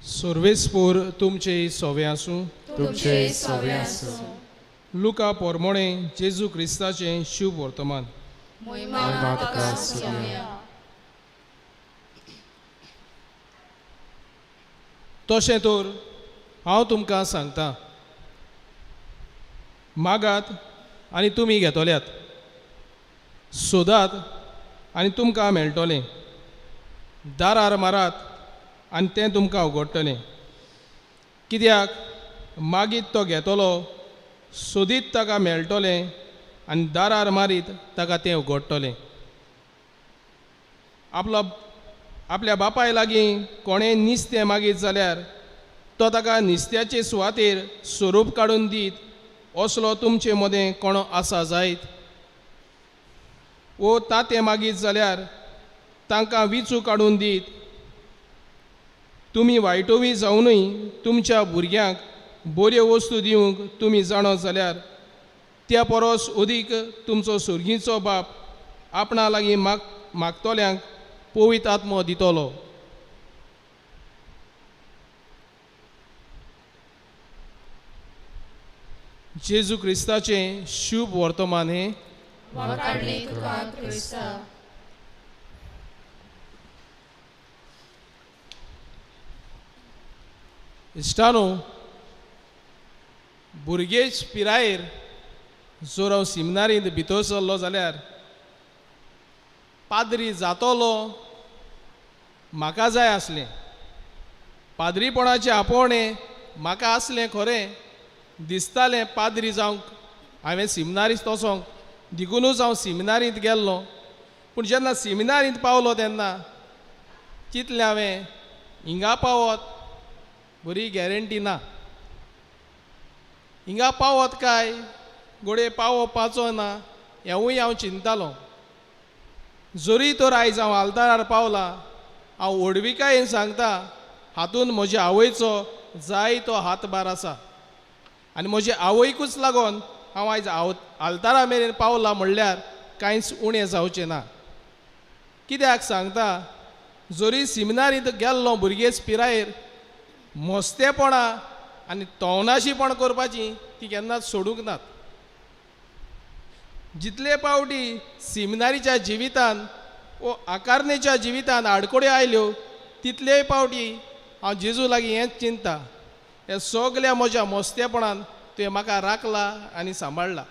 H: सुर्वेस्पर तुमचे सोवे आसूं.
F: तुमचे सोवे आसूं.
H: लुका पोरमोणे जेजू क्रिस्ताचें शुभ वर्तमान. तशें तर हांव तुमकां सांगता, मागात आनी तुमी घेतल्यात, सोदात आनी तुमकां मेळटलें, दारार मारात आनी तें तुमकां उगडटलें। कित्याक मागीत तो घेतलो, सोदीत ताका मेळटलें आनी दारार मारीत ताका तें उगडटलें। आपलो आपल्या बापाय लागीं कोणें निस्तें मागीत जाल्यार तो ताका निस्त्याचे सुवातेर स्वरूप काडून दीत असलो तुमचे मदें कोणो आसा जायत? वो तातें मागीत जाल्यार तांकां विचू काडून दीत? तुमी वायटोवी जावनूय तुमच्या भुरग्यांक बऱ्यो वस्तू दिवंक तुमी जाणो जाल्यार त्या परस अदीक तुमचो सुर्गीचो बाप आपणा लागीं मागतल्यांक पवित्र आत्मो दितलो। जेजू क्रिस्ताचें शुभ वर्तमान हें। इश्टानो, भुरगेच पिरायेर जर हांव सिमिनारींत भितर सरलो जाल्यार पाद्री जातलो म्हाका जाय आसलें। पाद्रीपणाचें आपोवणें म्हाका आसलें, खरें दिसतालें पाद्री जावंक हांवें सिमिनारींत वचोंक, देखुनूच हांव सिमिनारींत गेल्लो। पूण जेन्ना सिमिनारींत पावलो तेन्ना चिंतलें हांवें हिंगा पावत बरी गॅरंटी ना, हिंगा पावत काय घडये पावोवपाचो ना हेंवूय हांव चिंतालो। जरी तर आयज हांव आल्तारार पावलां, हांव व्हडविकायेन सांगता हातून म्हज्या आवयचो जायतो हातभार आसा आनी म्हजे आवयकूच लागून हांव आयज आल्तारा मेरेन पावलां म्हणल्यार कांयच उणें जावचें ना। कित्याक सांगता, जरी सिमिनारींत गेल्लो भुरगेच पिरायेर मस्तेपणां आनी तवनाशीपण करपाची ती केन्नाच सोडूंक नात। जितले पावटी सिमिनारीच्या जिवितान वो आकारणेच्या जिवितान आडखळ्यो आयल्यो तितलेय पावटी हांव जेजू लागीं हेंच चिंता, हे सगल्या म्हज्या मस्तेपणान तुवें म्हाका राखला आनी सांबाळ्ळा।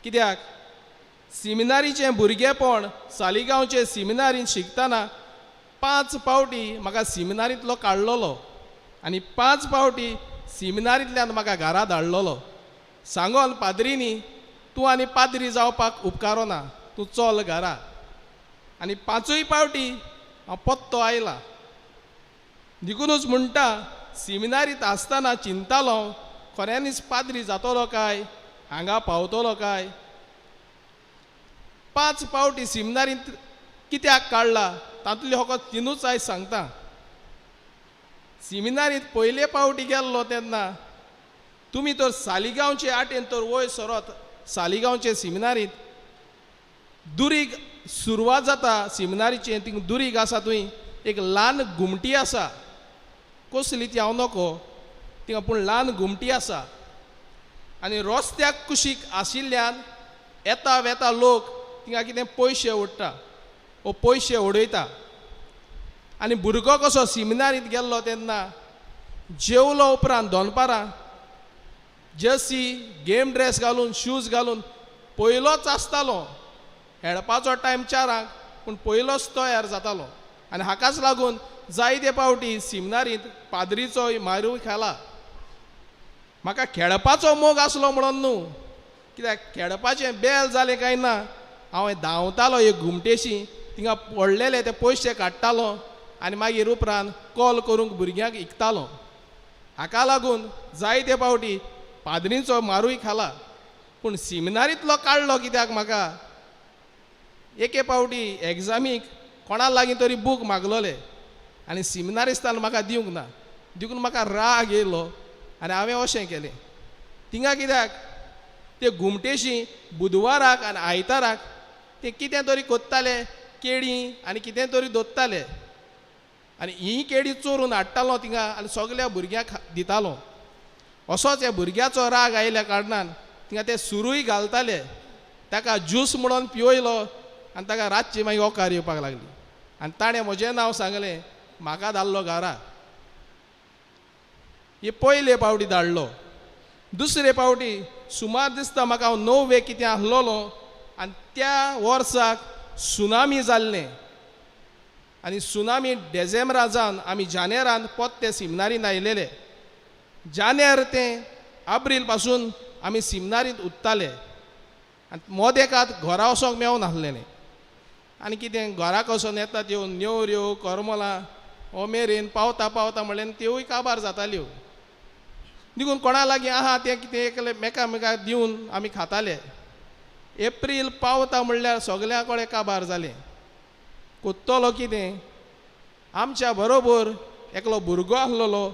H: कित्याक सिमिनारीचें भुरगेपण सालिगांवचे सिमिनारींत शिकतना 5 पावटी म्हाका सिमिनारींतलो काडलेलो आनी 5 पावटी सिमिनारींतल्यान म्हाका घरा धाडलेलो। सांगोन पाद्रीनी, तूं आनी पाद्री जावपाक उपकारोना, तूं चल घरा। आनी 5 पावटी हांव पत्तो आयला। देखुनूच म्हणटा सिमिनारींत आसतना चिंतालो खऱ्यांनीच पाद्री जातलो काय, हांगा पावतलो काय। 5 पावटी सिमिनारींत कित्याक काडला तातूंतले फकत 3च आयज सांगता। सिमिनारींत पयले पावटी गेल्लो तेन्ना तुमी तर सालिगांवचे आटेन तर वयर सरत सालिगांवचे सिमिनारींत दुरीग सुरवात जाता सिमिनारीचें, थिंग दुरीग आसा थंय एक ल्हान घुमटी आसा, कसली ती हांव नको थिंगा, पूण ल्हान घुमटी आसा आनी रस्त्याक कुशीक आशिल्ल्यान येता वेता लोक थिंगा कितें पयशे उडटा वो पयशे उडयता। आनी भुरगो कसो सिमिनारींत गेल्लो तेन्ना जेवलो उपरांत दनपारां जर्सी गेम ड्रेस घालून शूज घालून पयलोच आसतालो, हेडपाचो टायम 4 पूण पयलोच तयार जातालो आनी हाकाच लागून जायते पावटी सिमिनारींत पाद्रीचोय मारूय खाला। म्हाका खेळपाचो मोग आसलो म्हणून न्हू, कित्याक खेळपाचें बेल जालें काय ना हांव धांवतालो एक घुमटेशी, थिंगा पडलेले ते पयशे काडटालो आनी मागीर उपरांत कॉल करूंक भुरग्यांक इकतालो। हाका लागून जायते पावटी पाद्रींचो मारूय खाला। पूण सिमिनारींतलो काडलो कित्याक म्हाका, एके पावटी एग्जामीक कोणा लागीं तरी बूक मागलोले आनी सिमिनारिस्तान म्हाका दिवंक ना, देखून म्हाका राग येयलो आनी हांवें अशें केलें। थिंगा कित्याक ते घुमटेशी बुधवाराक आनी आयताराक ते कितें तरी कोत्ताले, केळीं आनी कितें तरी दोत्ताले आनी ही केळी चोरून हाडटालो थिंगा आनी सगल्या भुरग्यांक दितालो। असोच ह्या भुरग्याचो राग आयिल्ल्या कारणान थिंगा ते सुरूय घालताले, ताका ज्यूस म्हणून पिवयलो आनी ताका रातची मागीर ओकार येवपाक लागली आनी ताणें म्हजें नांव सांगलें, म्हाका धाडलो घरा। हे पयले पावटी धाडलो। दुसरे पावटी सुमार दिसता म्हाका हांव 9 कितें आसलेलो आनी त्या वर्साक सुनामी जाल्लें आनी सुनामी डिसेंबरा जावन आमी जानेरान पोत्ते सिमनारीन आयलेले. जानेर ते एप्रील पासून आमी सिमनारींत उत्ताले आनी मोदेकात घरा वचोंक मेवनासलेलें. आनी कितें घराक वचोन येता त्यो नेवऱ्यो करमलां हो मेरेन पावता पावता म्हणल्यार त्योय काबार जाताल्यो. देखून कोणा लागीं आहा तें कितें एकले एकामेकाक दिवन आमी खाताले. एप्रील पावता म्हणल्यार सगल्या कडेन काबार जालें. कोत्तलो कितें, आमच्या बरोबर एकलो भुरगो आसलेलो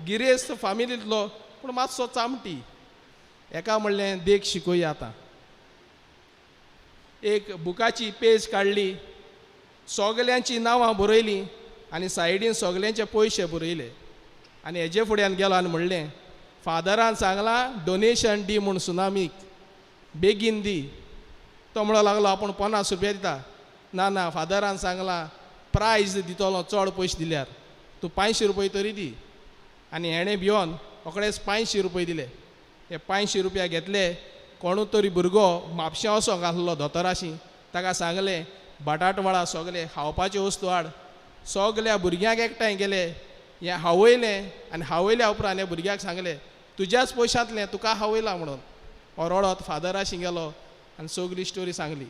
H: गिरेस्त फामिलींतलो, पूण मातसो चामटी. एका म्हणलें देख शिकोया. आतां एक बुकाची पेज काडली, सगल्यांची नांवां बरयलीं आनी सायडीन सगल्यांचे पयशे बरयले आनी हेजे फुड्यान गेलो आनी म्हणलें फादरान सांगलां डोनेशन दी म्हूण सुनामीक, बेगीन दी. तो म्हणो लागलो आपूण 50 रुपया दिता. ना ना, फादरान सांगलां प्रायज दितलो चड पयशे दिल्यार, तूं 500 रुपया तरी दी. आनी हेणें भियोन रोखडेच 500 रुपया दिले. हे 500 रुपया घेतले. कोणू तरी भुरगो म्हापशें वचोंक आसलो दोतोराशी, ताका सांगलें बटाटवाडा सगले खावपाच्यो वस्तू हाड. सगल्या भुरग्यांक एकठांय गेले, हें हावयलें आनी हावयल्या उपरांत ह्या भुरग्याक सांगलें तुज्याच पयशांतलें तुका हावयलां म्हणून. हो रडत फादराशी गेलो आनी सगली स्टोरी सांगली.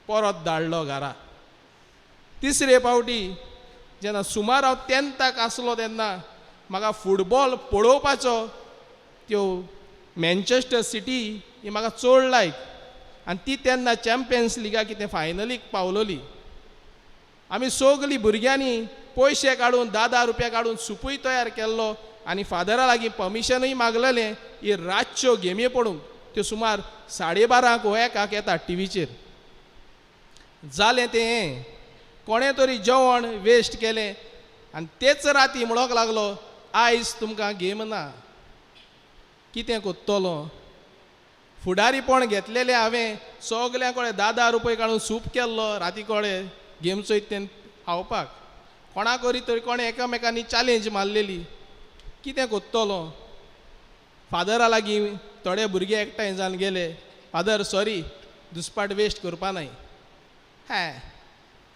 H: परत धाडलो घरा. तिसरे पावटी जेन्ना सुमार हांव 10th आसलो तेन्ना म्हाका फुटबॉल पळोवपाचो, त्यो मँचेस्टर सिटी ही म्हाका चड लायक आनी ती तेन्ना चॅम्पियन्स लिगा कितें फायनलीक पावलोली. आमी सगलीं भुरग्यांनी पयशे काडून 10-10 रुपया काडून सुपूय तयार केल्लो आनी फादरा लागीं परमिशनूय मागलेलें ही रातच्यो गेमी पडूंक. त्यो सुमार 12:30 वो 1 येता टिवीचेर. जालें तें, कोणें तरी जेवण वेस्ट केलें आनी तेच राती म्हणोंक लागलो आयज तुमकां गेम ना. कितें कोत्तलो, फुडारीपण घेतलेलें हांवें, सगल्यां कडेन 10-10 रुपया काडून सूप केल्लो राती कडेन गेम चोयत तें खावपाक. कोणा करी तरी कोणें एकामेकांनी चॅलेंज मारलेली. कितें कोत्तलो, फादरा लागीं थोडे भुरगे एकठांय जावन गेले, फादर सॉरी दुसपाट वेस्ट करपा नाय. हे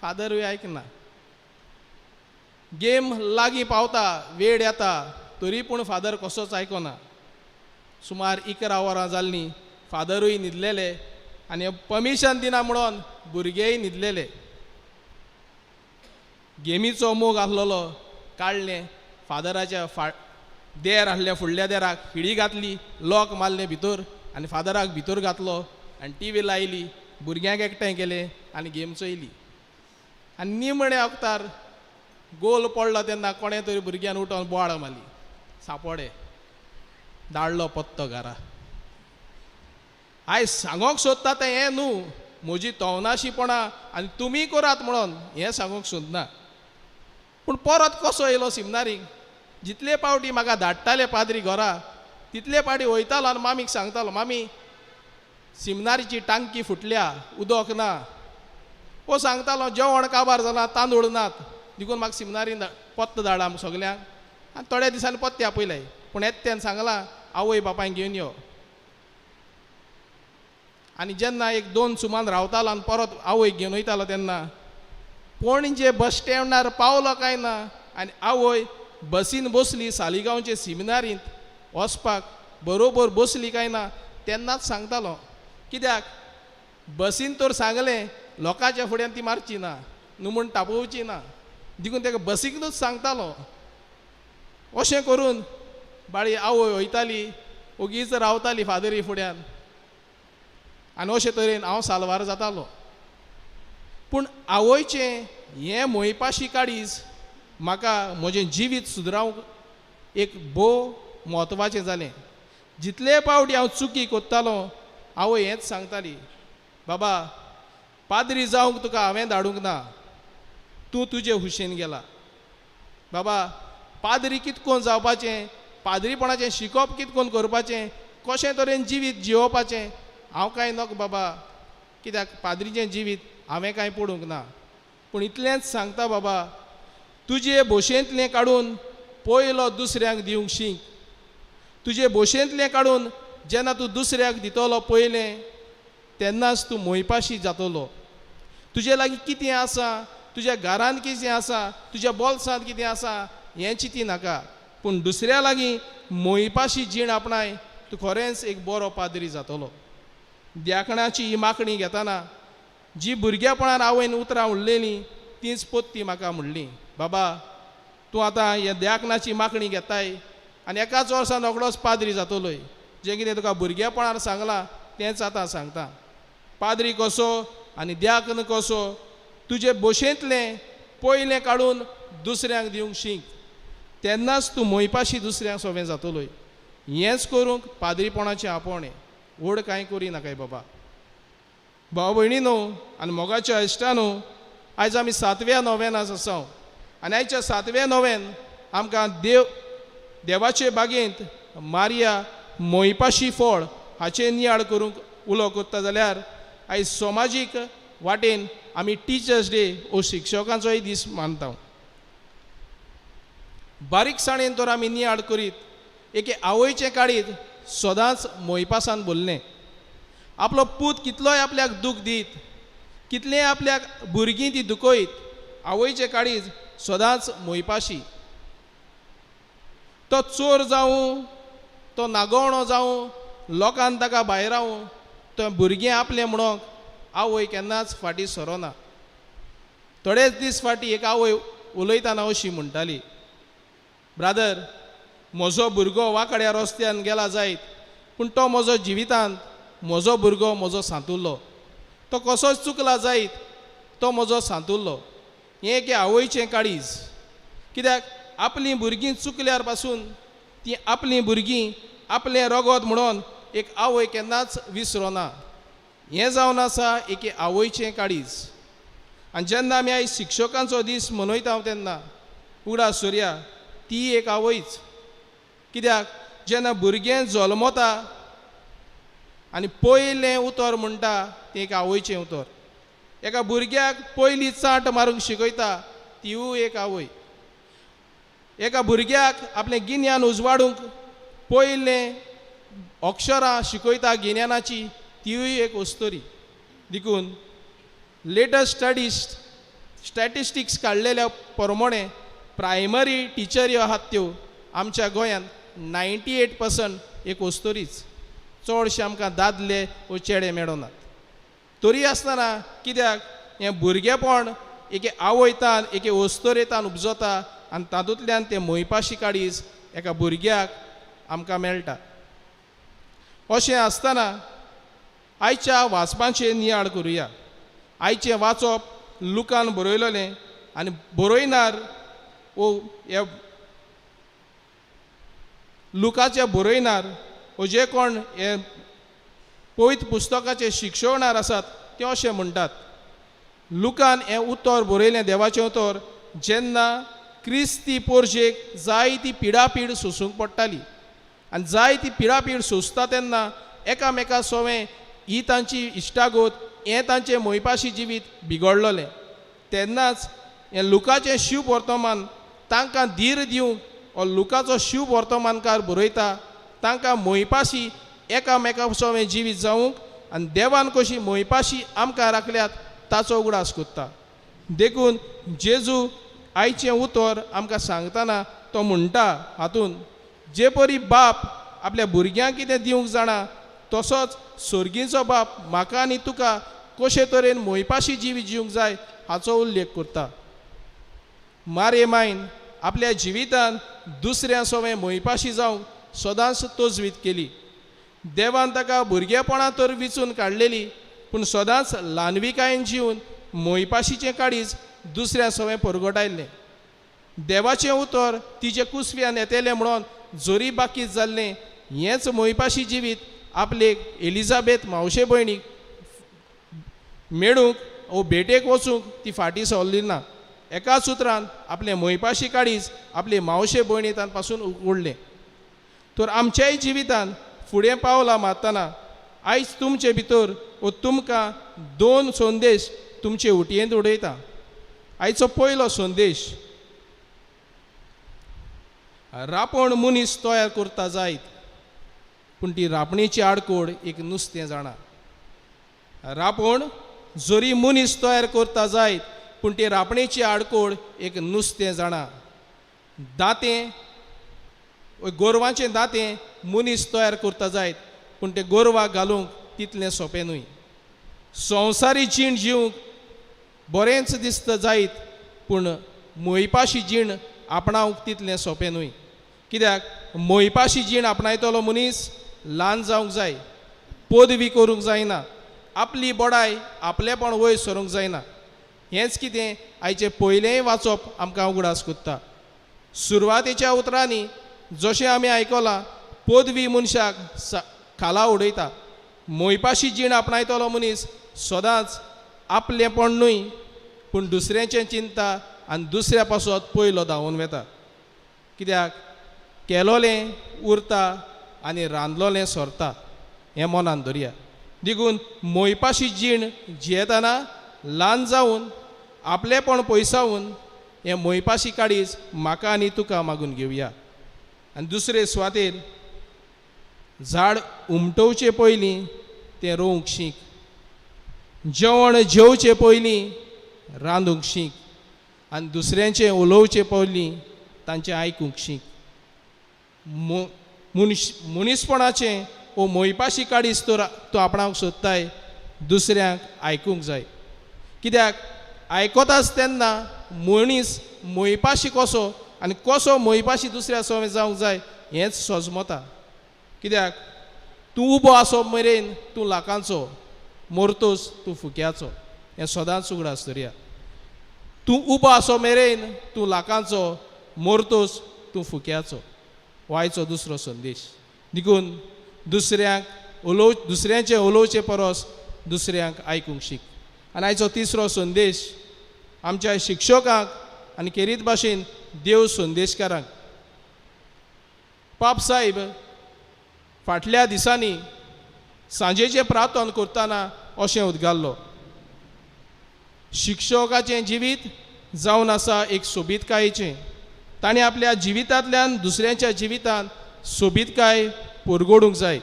H: फादरूय आयकना. गेम लागीं पावता, वेळ येता, तरी पूण फादर कसोच आयकना. सुमार 11 वरां जाल्लीं, फादरूय न्हिदलेले आनी परमिशन दिना म्हणून भुरगेय न्हिदलेले. गेमीचो मोग आसलेलो, काडलें फादराच्या देर आसल्या फुडल्या देराक खिडी घातली, लॉक मारलें भितर आनी फादराक भितर घातलो आनी टिवी लायली, भुरग्यांक एकठांय केले आनी गेम चोयली. आनी निमण्या वखतार गोल पडलो तेन्ना कोणें तरी भुरग्यान उठोन बोवाळ मारली, सापोडे धाडलो पत्तो घरा. आयज सांगोंक सोदता तें हें न्हू, म्हजी तवनाशीपणां आनी तुमी करात म्हणून हें सांगूंक सोदना. पूण परत कसो येयलो सिमनारीक, जितले पावटी म्हाका धाडटाले पाद्री घरा तितले पावटी वयतालो आनी मामीक सांगतालो, मामी सिमनारीची टांकी फुटल्या, उदक ना. हो सांगतालो जेवण काबार जालां, तांदूळ नात, देखून म्हाका सिमनारीन पत्तो धाडा आमकां सगल्यांक. आनी थोड्या दिसांनी पत्ते आपयले, पूण येता तेन्ना सांगलां आवय बापायक घेवन यो. आनी जेन्ना 1-2 सुमान रावतालो आनी परत आवयक घेवन वयतालो तेन्ना पणजे बस स्टँडार पावलो काय ना आनी आवय बसीन बसली सालिगांवचे सिमिनारींत वचपाक, बरोबर बसली काय ना तेन्नाच सांगतालो. कित्याक बसीन तर सांगलें लोकांच्या फुड्यान ती मारची ना न्हू म्हूण तापोवची ना, देखून ताका बसीकूच सांगतालो. अशें करून बाळी आवय वयताली, ओगीच रावताली फादरी फुड्यान आनी अशे तरेन हांव साल्वार जातालो. पूण आवयचें हें मोयपाशी काडीज म्हाका म्हजें जिवीत सुदरावंक एक भोव म्हत्वाचें जालें. जितले पावटी हांव चुकी कोत्तालो आवय हेंच सांगताली, बाबा पाद्री जावंक तुका हांवें धाडूंक ना, तूं तुजे हुशेन गेला. बाबा पाद्री कितकोन जावपाचें, पाद्रीपणाचें शिकोप कितकोन करपाचें, कशें तरेन जिवीत जियोवपाचें हांव कांय नक बाबा, कित्याक पाद्रीचें जिवीत हांवें कांय पडूंक ना. पूण इतलेंच सांगता बाबा, तुजे भोशेंतलें काडून पयलो दुसऱ्यांक दिवंक शीक, तुजे भोशेंतलें काडून जेन्ना तूं दुसऱ्याक दितलो पयलें तेन्नाच तूं मोयपाशी जातलो. तुजे लागीं कितें आसा, तुज्या घरांत कितें आसा, तुज्या बोल्सांत कितें आसा हें चिंती नाका, पूण दुसऱ्या लागीं मोयपाशी जीण आपणाय, तूं खरेंच एक बरो पाद्री जातलो. द्याकणाची ही मागणी घेतना जी भुरगेपणान आवयन उतरां उडलेलीं तींच पोत्ती म्हाका म्हणली, बाबा तूं आतां ह्या द्याकणाची मागणी घेताय आनी एकाच वर्सान रोखडोच पाद्री जातलोय. जें कितें तुका भुरगेपणान सांगलां तेंच आतां सांगता. पाद्री कसो आनी द्याकन कसो तुजे भशेंतलें पयलें काडून दुसऱ्यांक दिवंक शीक, तेन्नाच तूं मोयपाशी दुसऱ्यांक सोवें जातलोय. हेंच करूंक पाद्रीपणाचें आपोवणें, व्हड कांय करी नाकाय बाबा. भाव भयणी न्हू आनी मोगाच्या इश्टानू, आयज आमी सातव्या नोवेनास आसा आनी आयच्या सातव्या नोवेन आमकां देवाचे बागेंत मारिया मोयपाशी फळ हाचें नियाळ करूंक उलो करता जाल्यार आयज समाजीक वाटेन आमी टिचर्स डे हो शिक्षकांचोय दीस मानता. बारीकसाणेन तर आमी नियाळ करीत एके आवयचें काडीत सदांच मोयपासान बोल्लें. आपलो पूत कितलोय आपल्याक दूख दीत, कितलें आपल्याक भुरगीं ती दुखयत, आवयचें काळीज सदांच मोयपाशी. तो चोर जावं, तो नागोवणो जावं, लोकान ताका भायरावं, तो भुरगें आपलें म्हणूंक आवय केन्नाच फाटीं सरोना. थोडेच दीस फाटीं एक आवय उलयतना अशी म्हणटाली, ब्रादर म्हजो भुरगो वांकड्या रस्त्यान गेला जायत, पूण तो म्हजो जिवितांत म्हजो भुरगो म्हजो सांतुल्लो, तो कसोच चुकला जायत, तो म्हजो सांतुल्लो. हें एके आवयचें काळीज. कित्याक आपलीं भुरगीं चुकल्यार पासून तीं आपलीं भुरगीं आपलें रगत म्हणून एक आवय केन्नाच विसरोना. हें जावन आसा एके आवयचें काळीज. आनी जेन्ना आमी आयज शिक्षकांचो दीस मनयता तेन्ना उगडास सुर्या ती एक आवयच. कित्याक जेन्ना भुरगें जल्मता आनी पयलें उतर म्हणटा तें एक आवयचें उतर. एका भुरग्याक पयली चाट मारूंक शिकयता तिवूय एक आवय. एका भुरग्याक आपलें गिन्यान उजवाडूंक पयलें अक्षरां शिकयता गिन्यानाची तिवूय एक अस्तोरी. देखून लेटस्ट स्टडीज स्टॅटिस्टिक्स काडलेल्या प्रमाणे प्रायमरी टिचरी आहात त्यो आमच्या गोंयांत 98% एक अस्तोरीच. चडशे आमकां दादले वो चेडे मेळनात. तरी आसतना कित्याक हें भुरगेपण एके आवयतान एके अस्तोरेतान उपजता आनी तातूंतल्यान तें मोयपाशी काळीज एका भुरग्याक आमकां मेळटा. अशें आसतना आयच्या वाचपाचें नियाळ करुया. आयचें वाचप लुकान बरयलेलें आनी बरयनार वो ह्या लुकाचे बरयनार वो जे कोण हे पवित्र पुस्तकाचे शिक्षवणार आसात ते अशें म्हणटात, लुकान हें उतर बरयलें देवाचें उतर जेन्ना क्रिस्ती पोरजेक जायती पिडापीड सोसूंक पडटाली आनी जायती पिडापीड सोंसता तेन्ना एकामेका सोवें ही तांची इश्टागत हें तांचें मोयपाशी जिवीत बिगडलेलें. तेन्नाच हें लुकाचें शिव वर्तमान तांकां धीर दिवंक हो लुकाचो शिव वर्तमानकार बरयता, तांकां मोयपाशी एकामेका सोवें जिवीत जावंक आनी देवान कशी मोयपाशी आमकां राखल्यात ताचो उगडास करता. देखून जेजू आयचें उतर आमकां सांगतना तो म्हणटा हातून जे परी बाप आपल्या भुरग्यांक कितें दिवंक जाणा तसोच स्वर्गीचो बाप म्हाका आनी तुका कशे तरेन मोयपाशी जिवीत जिवंक जाय हाचो उल्लेख करता. मारे मायन आपल्या जिवितान दुसऱ्या सोवें मोयपाशी जावंक सदांच तजवीज केली. देवान ताका भुरगेपणां तर विचून काडलेली, पूण सदांच ल्हानविकायेन जिवन मोयपाशीचें काळीज दुसऱ्या सोवें परगटायल्लें. देवाचें उतर तिचे कुसव्यान येतलें म्हणून जरी बाकीत जाल्लें हेंच मोयपाशी जिवीत आपले एलिजाबेथ मावशे भयणीक मेळूंक वो भेटेक वचूंक ती फाटीं सरली ना. एकाच उतरान आपलें मोयपाशी काळीज आपले मावशे भयणीतान पासून उगडलें. तर आमच्याय जिवितान फुडें पावलां मारतना आयज तुमचे भितर वो तुमकां दोन संदेश तुमचे उटयेंत उडयता. आयचो पयलो संदेश, रापण मनीस तयार करता जायत पूण ती रापणेची आडकोड एक नुस्तें जाणा. रापण जरी मनीस तयार करता जायत पूण ती रापणेची आडकोड एक नुस्तें जाणा. दांतें गोरवांचें दांतें मनीस तयार करता जायत पूण तें गोरवाक घालूंक तितलें सोंपें न्हय. संवसारी जीण जिवंक बरेंच दिसता जायत पूण मोयपाशी जीण आपणावंक तितलें सोंपें न्हय. कित्याक मोयपाशी जीण आपणायतलो मनीस ल्हान जावंक जाय, पदवी करूंक जायना, आपली बडाय आपलेपण वयर सरूंक जायना. हेंच कितें आयचें पयलेंय वाचप आमकां उगडास करता. सुरवातेच्या उतरांनी जशें आमी आयकलां पदवी मनशाक खाला उडयता. मोयपाशी जीण आपणायतलो मनीस सदांच आपलेपण न्हय पूण दुसऱ्याचें चिंता आनी दुसऱ्या पासत पयलो धांवून वेता. कित्याक केलोलें उरता आनी रांदलोलें सरता हें मनान धरया. देखून मोयपाशी जीण जियेतना ल्हान जावन आपलेपण पयसावन हें मोयपाशी काडीच म्हाका आनी तुका मागून घेवया. आनी दुसरे सुवातेर झाड उमटोवचे पयलीं तें रोवंक शीक, जेवण जेवचे पयलीं रांदूंक शीक आनी दुसऱ्यांचें उलोवचे पयलीं तांचें आयकूंक शीक. मनीसपणाचें वो मोयपाशी काडीस तर तूं आपणाक सोदताय दुसऱ्यांक आयकूंक जाय. कित्याक आयकताच तेन्ना मनीस मोयपाशी कसो आनी कसो मोयपाशी दुसऱ्या सवय जावंक जाय हेंच सजमता. कित्याक तूं उबो आसप मेरेन तूं लाखांचो, मोरतोच तूं फुक्याचो, हें सदांच उगडास धरया. तूं उबो आसो मेरेन तूं लाखांचो, मोरतोच तूं फुक्याचो. वायचो दुसरो संदेश. देखून दुसऱ्यांक दुसऱ्यांचें उलोवचे परस दुसऱ्यांक आयकूंक शीक. आनी आयचो तिसरो संदेश आमच्या शिक्षकांक आनी खेरीत भाशेन देव संदेशकारांक. पाप साहेब फाटल्या दिसांनी सांजेचें प्रार्थना करतना अशें उद्गारलो, शिक्षकाचें जिवीत जावन आसा एक सोबीतकायेचें. ताणें आपल्या जिवितांतल्यान दुसऱ्यांच्या जिवितांत सोबीतकाय परगोडूंक जाय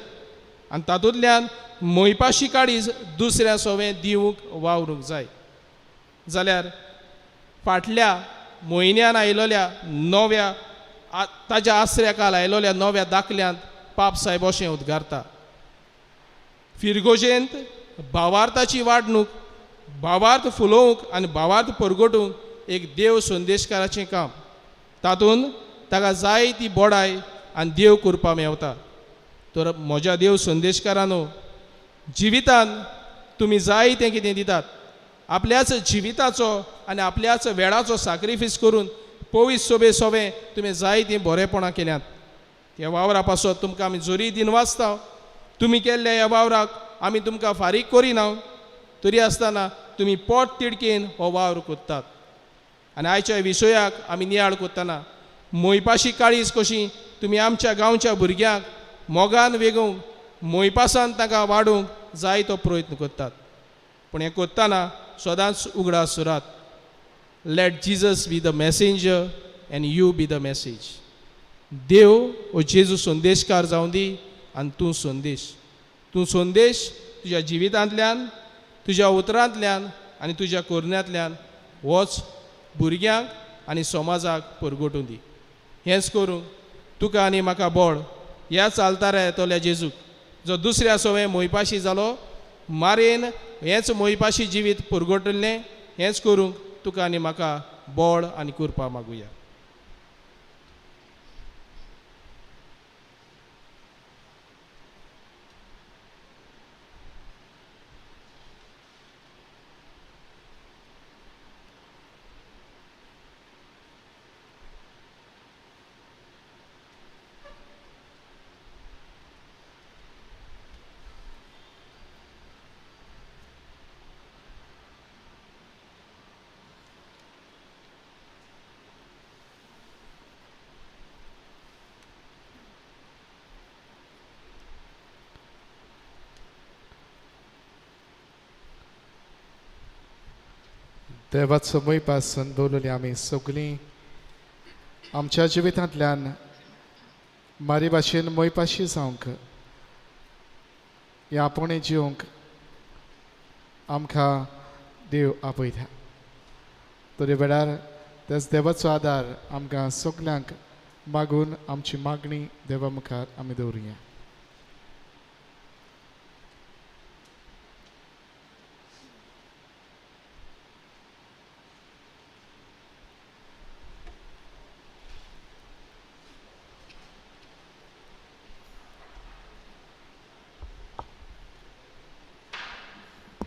H: आनी तातूंतल्यान मोयपाशी काडीज दुसऱ्या सवें दिवंक वावरूंक जाय. जाल्यार फाटल्या म्हयन्यान आयलोल्या नव्या ताज्या आसऱ्या काल आयलोल्या नव्या दाखल्यांत पाप साहेब अशें उद्गारता, फिरगोजेंत भावार्थाची वाडणूक, भावार्थ फुलोवंक आनी भावार्थ परगटूंक एक देव संदेशकाराचें काम. तातूंत ताका जाय ती बोडाय आनी देव करपा मेवता. तर म्हज्या देव संदेशकारानो, जिवितान तुमी जाय तें कितें दितात, आपल्याच जिविताचो आनी आपल्याच वेळाचो साक्रिफीस करून पवित्र सोबे सोबे तुमी जाय तीं बरेपणां केल्यांत. ह्या वावरा पासत तुमकां आमी जोरी दिन वाचता. तुमी केल्ल्या ह्या वावराक आमी तुमकां फारीक करिना, तरी आसतना तुमी पोट तिडकेन हो वावर करतात. आनी आयच्या विशयाक आमी नियाळ करतना मोयपाशी काळीज कशी तुमी आमच्या गांवच्या भुरग्यांक मोगान वेगोवंक, मोयपासान तांकां वाडोवंक जाय तो प्रयत्न करतात. पूण हें करतना सदांच उगडास सुरात, let Jesus be the messenger and you be the message. देव हो जेजू संदेशकार जावं दी आनी तूं संदेश, तूं संदेश तुज्या जिवितांतल्यान, तुज्या उतरांतल्यान आनी तुज्या करण्यांतल्यान होच भुरग्यांक आनी समाजाक परगटूं दी. हेंच करूंक तुका आनी म्हाका बळ ह्या चालतारा येतल्या जेजूक, जो दुसऱ्या सवें मोयपाशी जालो, मारेन हेंच मोयपाशी जिवीत परगटल्लें, हेंच करूंक तुका आनी म्हाका बळ आनी कृपा मागुया.
F: देवाचो मोयपासून बोलुली आमी सगळीं आमच्या जिवितांतल्यान मारी भाशेन मोयपाशी जावंक हें आपोवणें जिवंक आमकां देव आपयता. तरी वेळार त्याच देवाचो आदार आमकां सगल्यांक मागून आमची मागणी देवा मुखार आमी दवरुया.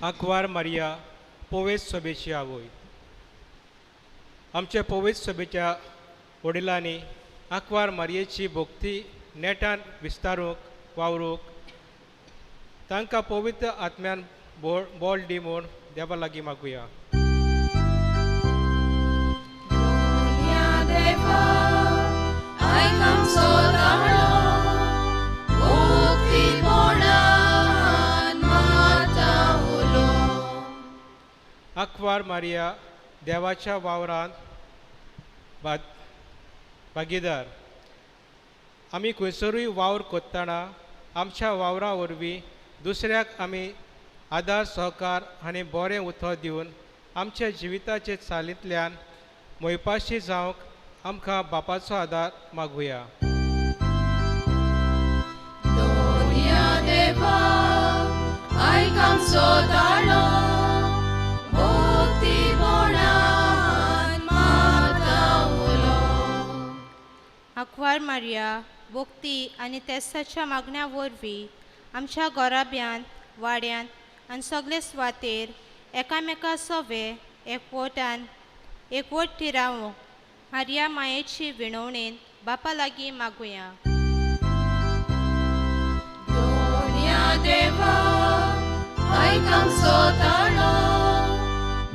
I: आंकवार मारिया पोवेज सभेची आवय. आमच्या पोवेज सभेच्या वडिलांनी आंकवार मारियेची भक्ती नेटान विस्तारूंक वावरूंक तांकां पवित्र आत्म्यान बोल दी म्हूण देवा लागीं मागुया. आंकवार मारिया देवाच्या वावरांत भागीदार. आमी खंयसरूय वावर करतना आमच्या वावरा वरवीं दुसऱ्याक आमी आदार सहकार आनी बरें उतर दिवन आमच्या जिविताचे चालींतल्यान मोयपाशी जावंक आमकां बापाचो आदार मागुया.
B: देवा आयक आमचो ताळो, भक्तीपणान माता उलो.
C: आंकवार मारिया भक्ती आनी तेस्ताच्या मागण्या वरवीं आमच्या घराब्यांत, वाड्यांत आनी सगळे सुवातेर एकामेका सोवे एकवटान एकवट थिरावंक मारिया मायेची विणवणेन बापा लागीं मागुया.
B: दोनया देवा आयक आमचो ताळो,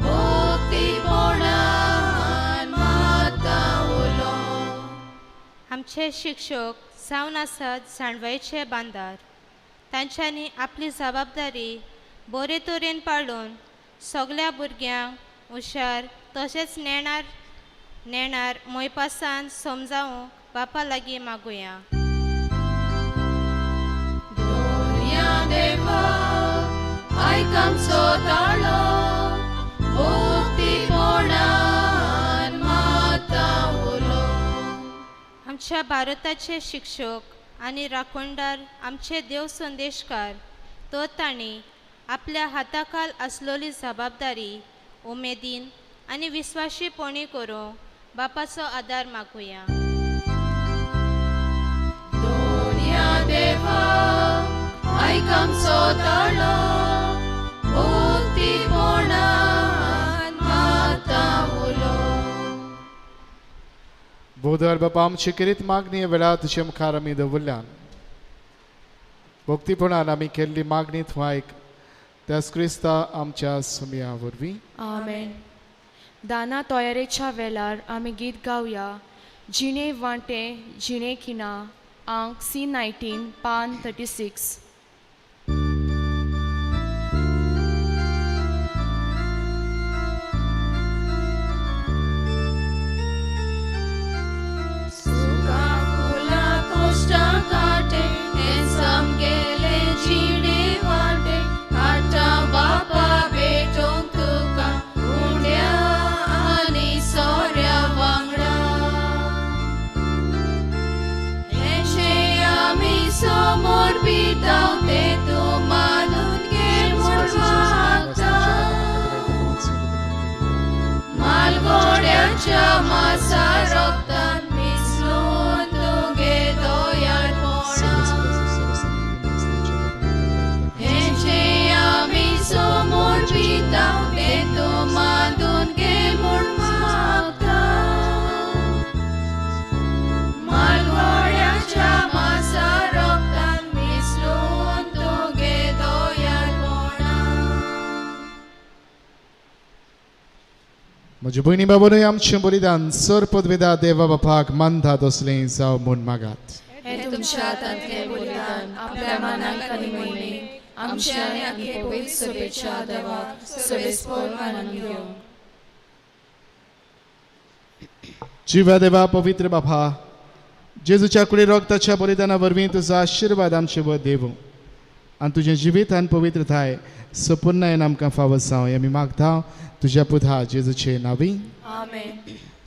B: भक्तीपणान माता उलो.
C: आमचे शिक्षक जावन आसात जाणवायचे बांदार. तांच्यांनी आपली जबाबदारी बरे तरेन पाळून सगल्या भुरग्यांक हुशार तशेंच नेणार नेणार मोयपासान समजावंक बापा लागीं मागुया.
B: दोनया देवा आयक आमचो ताळो, भक्तीपणान माता उलो.
C: आमच्या भारताचे शिक्षक आनी राखणदार आमचे देव संदेशकार तो तांणी आपल्या हाताखाल आसलेली जबाबदारी उमेदीन आनी विस्वाशीपणी करूंक बापाचो आदार मागुया.
B: दोनया देवा आयक आमचो ताळो, भक्तीपणान माता उलो.
F: बोधर बापा आमची किरीत मागणी वेळा तुजे मुखार आमी दवरल्यान भक्तीपणान आमी केल्ली मागणी तूं आयक त्याच क्रिस्ता आमच्या सुमया वरवीं.
E: आमेन. दाना तयारेच्या वेळार आमी गीत गावया जिणे वांटे जिणे किना, आंक C19 पान 36.
B: काटे हें सामकेलें जिणे वांटे, हाडटा बापा भेटोवंक तुका उंड्या आनी सोऱ्या वांगडा. हें आमी समोर पिताव तें तूं मानून घे म्हूण मागता. मालगोड्याच्या मासा रोगतान मिसळून तुगे दयाळपणा. हें आमी समोर पिताव तें तूं मानून घे म्हूण मागता. मालगोड्याच्या मासा रोगतान मिसळून तुगे दयाळपणा.
F: म्हजे भयणी बाबानूय आमचें बलिदान सर पदवेदा देवा बापाक मानता तसलें जावं म्हूण मागात.
B: हें तुमच्या हातांतलें बलिदान आपल्या मानाक आनी मोहिमेक आमच्या आनी आख्खे पवित्र सभेच्या देवाक सवेस्पोर मानून घेवं.
F: जिव्या देवा पवित्र बापा जेजूच्या कुडी रक्ताच्या बलिदाना वरवीं तुजो आशिर्वाद आमचे वर देवूं. आनी तुजें जिवीत आनी पवित्रताय सपूर्णायेन आमकां फावो जावं हें आमी मागता तुज्या पुता जेजूचे नांवी.
B: आमेन.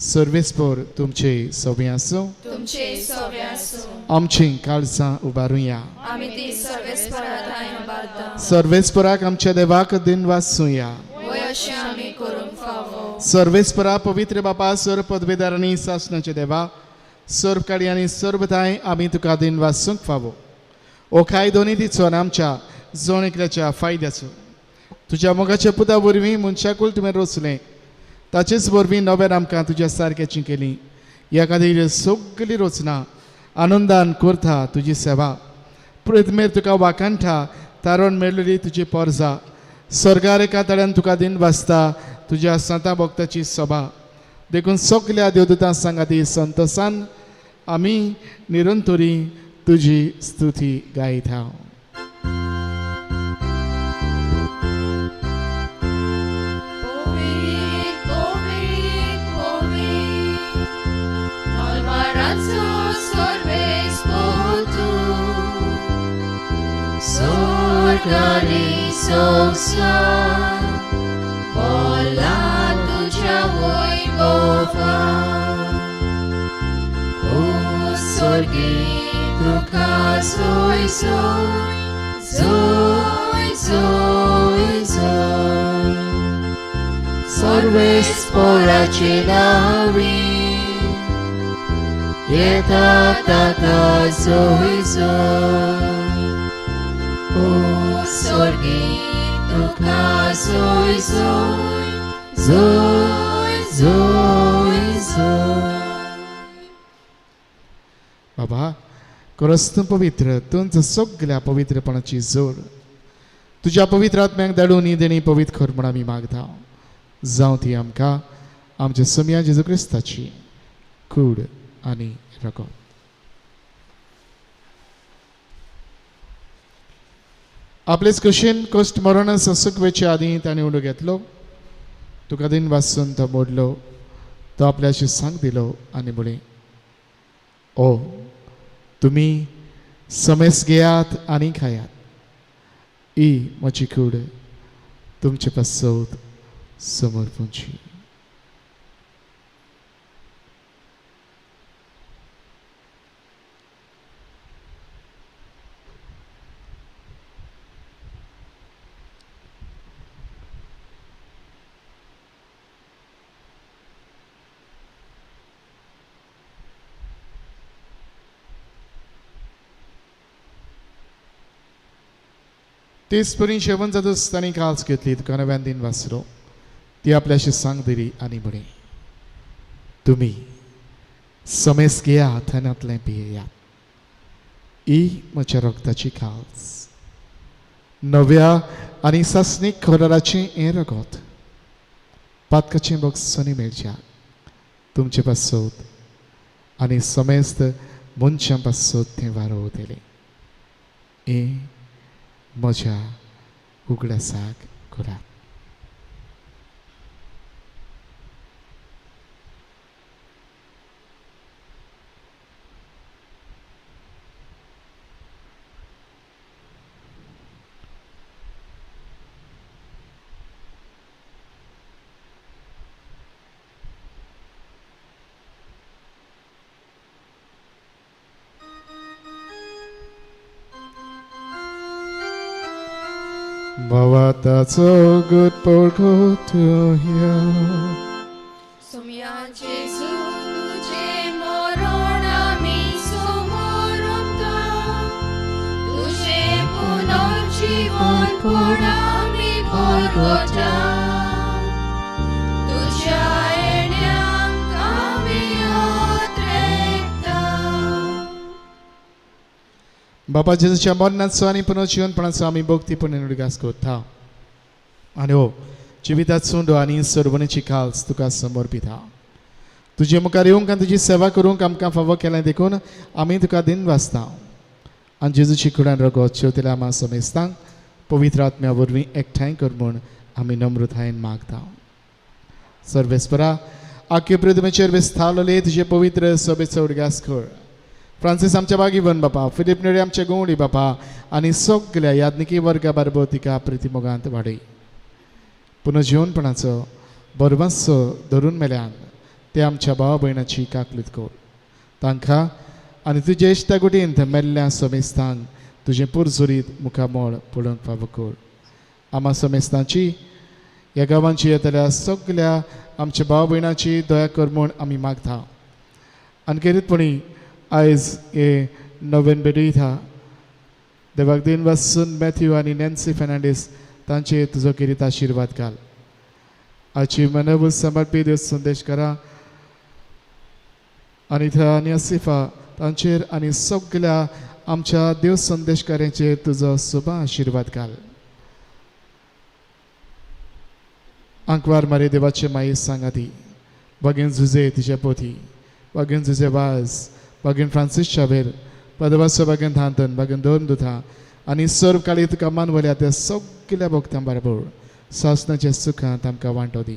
F: सर्वेस्पोर तुमचे सोबें आसूं.
B: तुमचे सोबे आसूं.
F: आमचीं काळजां उबारुया.
B: आमी ती सर्वेस्परा थांय उबारता.
F: सर्वेस्पराक आमच्या देवाक दिन वाचुया.
B: वय अशें आमी करूंक फावो.
F: सर्वेस्परा पवित्र बापा सर्व पदवेदार आनी सासणाचे देवा सर्व काडी आनी सर्व थांय आमी तुका दिन वाचूंक फावो. ओ कायदो नितीचो आनी आमच्या जण एकल्याच्या फायद्याचो तुज्या मोगाच्या पुता वरवीं मनशाकूल तुवें रचलें ताचेच वरवीं नव्यान आमकां तुज्या सारक्याची केली. ह्या खातीर सगली रचना आनंदान करता तुजी सेवा. प्रथमेर तुका वाखाणटा तारण मेळ्ळी तुजी पोरजा. स्वर्गार एका तळ्यान तुका दिन वाचता तुज्या संता भक्ताची सभा. देखून सगल्या देवदूतां सांगाती संतोसान आमी निरंतरी तुजी स्तुती गायता.
B: Sorgari संसार बोला तुझ्या वैभवा ओ स्वर्गी तुका जोय जोय जोय जोय जोय सर्वेस्पराचे नांवी येता ताका जोय जोय. ओ स्वर्गी तुका जोय जोय जोय जोय जोय.
F: बाबा खरोच तूं पवित्र, तूंच सगल्या पवित्रपणाची जोड. तुज्या पवित्र आत्म्याक धाडून ही देणी पवित्र कर म्हूण आमी मागता. जावं ती आमकां आमच्या सोमया जेजू क्रिस्ताची कूड आनी रगत. आपलेच कशेन कश्ट मरण ससूक वेचे आदीं ताणें उडो घेतलो. तुका दिन वाचून तो मोडलो. तो आपल्याशी सांग दिलो आनी म्हणलें, ओ तुमी समेस घेयात आनी खायात. ही म्हजी कूड तुमचे पासत समर्पूंची. तेच परी जेवण जातच तांणी काल्स घेतली. तुका नव्यान दिन वाचलो. ती आपल्याशी सांग दिली आनी म्हळें, तुमी समेस घेयात आनी आतलें पियेयात. ही म्हज्या रगताची काल्स, नव्या आनी सासणीक कराराचें हें रगत पातकाचें बक्षणी मेळच्या तुमचे पासत आनी समेस्त मनशां पासत तें वारोवतलें. हें म्हज्या उगडासाक करात. That's so good for go to hear.
B: Soumya जेजू तुझे मरण आमी समोरता, तुझे पुनर्जीवनपण आमी भरवता, तुझ्या येण्याक आमी अत्रेकता.
F: बाबा जेजूच्या मरणाचो आनी पुनर्जीवनपणाचो आमी भक्तीपणान उडगास करता आनी हो जिवितात सुंडो आनी सर्वणेची काल्स तुका समर्पिता. तुजे मुखार येवंक आनी तुजी सेवा करूंक आमकां फावो केलें देखून आमी तुका दिन वाचता. आनी जेजूची कुडान रगत शेवतेल्या आमा समेस्तांक पवित्र आत्म्या वरवीं एकठांय कर म्हूण आमी नम्रतायेन मागता. सर्वेस्परा आख्खे पृथ्वीचेर विस्तारलेले तुजे पवित्र सभेचो उडगास कर. फ्रांसीस आमच्या बागीवन बापा, फिलीप नेरी आमचे गवळी बापा, आनी सगल्या याज्ञिकी वर्गा बारबो तिका प्रितीमोगांत वाडय. पुनर्जिवनपणाचो बरवासो धरून मेल्यान ते आमच्या भावा भयणाची काकलीत कर. तांकां आनी तुजे इश्टागुटींत मेल्ल्या समेस्तांक तुजें पुरजुरीत मुखामळ पळोवंक फावो कर. आमा समेस्तांची ह्या गांवांची येतल्या सगल्या आमच्या भाव भयणाची दया कर म्हूण आमी मागता. आनी खेरीतपणी आयज हे नोव्हेंबर भेटयता देवाक दिन वासून मॅथ्यू आनी नॅन्सी फेर्नांडीस तांचे तुजो खेरीत आशिर्वाद घाल. आजची मनोबूज सांबाळपी देव संदेश करा आनी आनी आसिफा तांचेर आनी सगल्या आमच्या देव संदेशकारांचेर तुजो सुबा आशिर्वाद घाल. आंकवार मारे देवाचे माई सांगाती बागेन जुजे तिचे पोथी बागेन जुजे वाज बागेन फ्रांसीस शावेर पदवासो बागेन धांतन बागेन दोन दुथा आनी सर्व काळी तुका मानवल्या त्या सगल्या भक्तां बरोबर सासनाच्या सुखांत आमकां वांटो दी.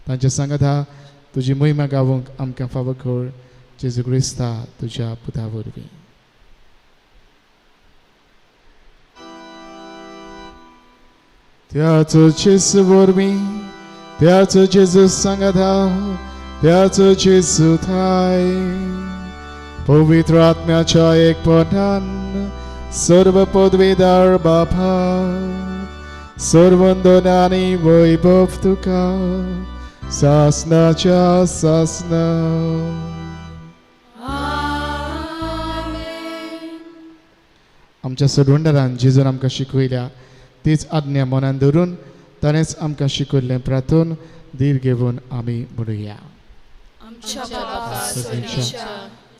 F: तांचे सांगाता तुजी महिमा गावंक आमकां फावो कर. जेजू क्रिस्ता तुज्या पुता वरवीं. त्याचो जेजू वरवीं, त्याचो जेजू सांगाता, त्याचो जेजू थाय पवित्र आत्म्याच्या एकपणान सर्व पदवीदार बापा सर्वंदन आनी वैभव तुका सासनाच्या सासना. आमच्या सोडवणदारान जेजून आमकां शिकयल्या तीच आज्ञा मनान धरून ताणेंच आमकां शिकयल्लें प्रार्थून धीर घेवन आमी म्हणुया.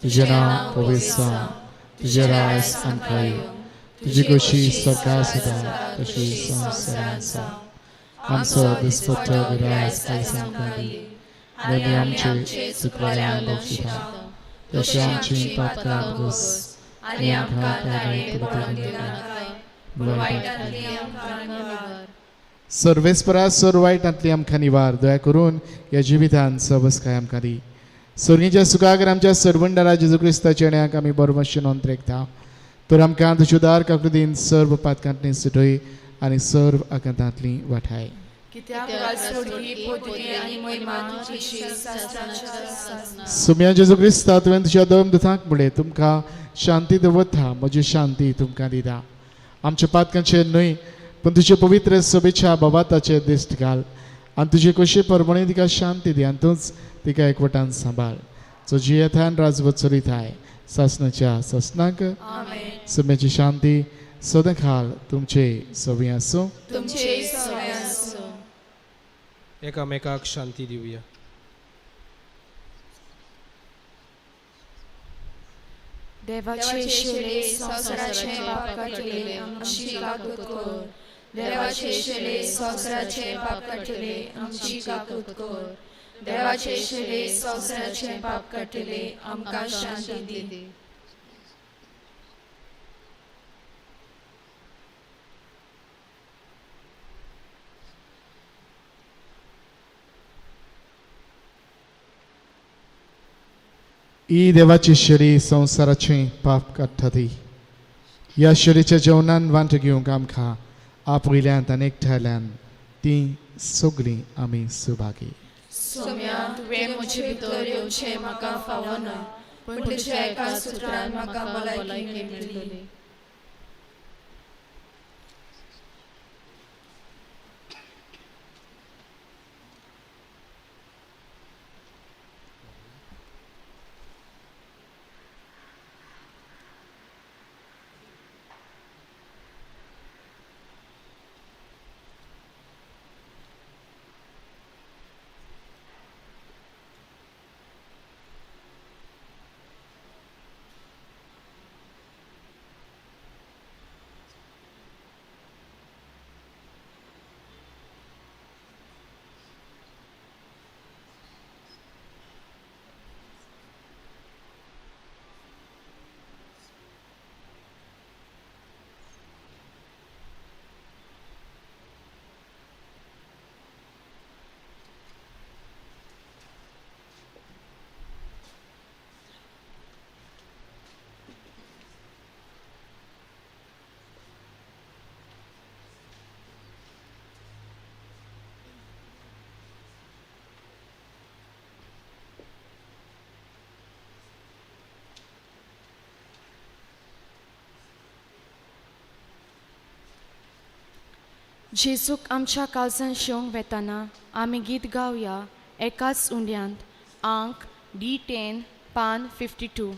F: तुजें नांव पवित्र जावं, तुजें राज आमकां येवं, तुजी खोशी स्वर्गांत आसा तशी संवसारांत जावं. आमचो दिसपट्टो ग्रास आयज आमकां दी आनी आमचे चुकवाल्यांक बक्षिता तशें आमची पातकां भोगोस आनी आमकां ताणें पडूंक दिनाका. सर्वेस्परा सर्व वायटांतली आमकां निवार दया करून ह्या जिवितान सवसकाय आमकां दी. स्वर्गीच्या सुखागर आमच्या सर्वंडारा जेजू क्रिस्ताच्या येण्याक आमी बरमाशी नोंद रेखता. तर आमकां तुज्या उदार काकृतीन सर्व पातकांतली सुटय आनी सर्व आकांतांतली वाठाय. सुम्या जेजू क्रिस्ता तुवें तुज्या दोन दुतांक म्हणलें तुमकां शांती दवरता, म्हजी शांती तुमकां दिता. आमच्या पातकांचेर न्हय पूण तुजे पवित्र सभेच्या बाबाताचेर दिश्ट घाल आनी तुजे कशे परमणे तिका शांती दी आनी तूंच तिका एकवटान सांबाळ. जो जियेतान राजवत चलयताय सासनाच्या सासनाक. सुम्याची शांती सदां खाल तुमचे सवी आसूं.
H: एकामेकाक शांती दिवया.
B: देवाचे शेले संवसाराचे पाप काडटले आमची काकूत कर. देवाचे शेले संवसाराचे पाप काडटले आमची काकूत कर. देवाचे शेले संवसाराचे पाप काडटले आमकां शांती दी.
F: ही देवाची शरी संवसाराचें पाप काडटा ती. ह्या शरीच्या जेवणान वांटो घेवंक आमकां आपयल्यान आनी एकठांयल्यान ती सगळीं आमी सुभागी.
B: सोम्या तुवें म्हजे भितर येवचें म्हाका फावना, पूण तुज्या एका सुत्रान म्हाका भलायकी मेळटली.
E: जेजूक आमच्या काळजान शेवंक वेताना आमी गीत गावया एकाच उंड्यांत आंक D10 पान 52.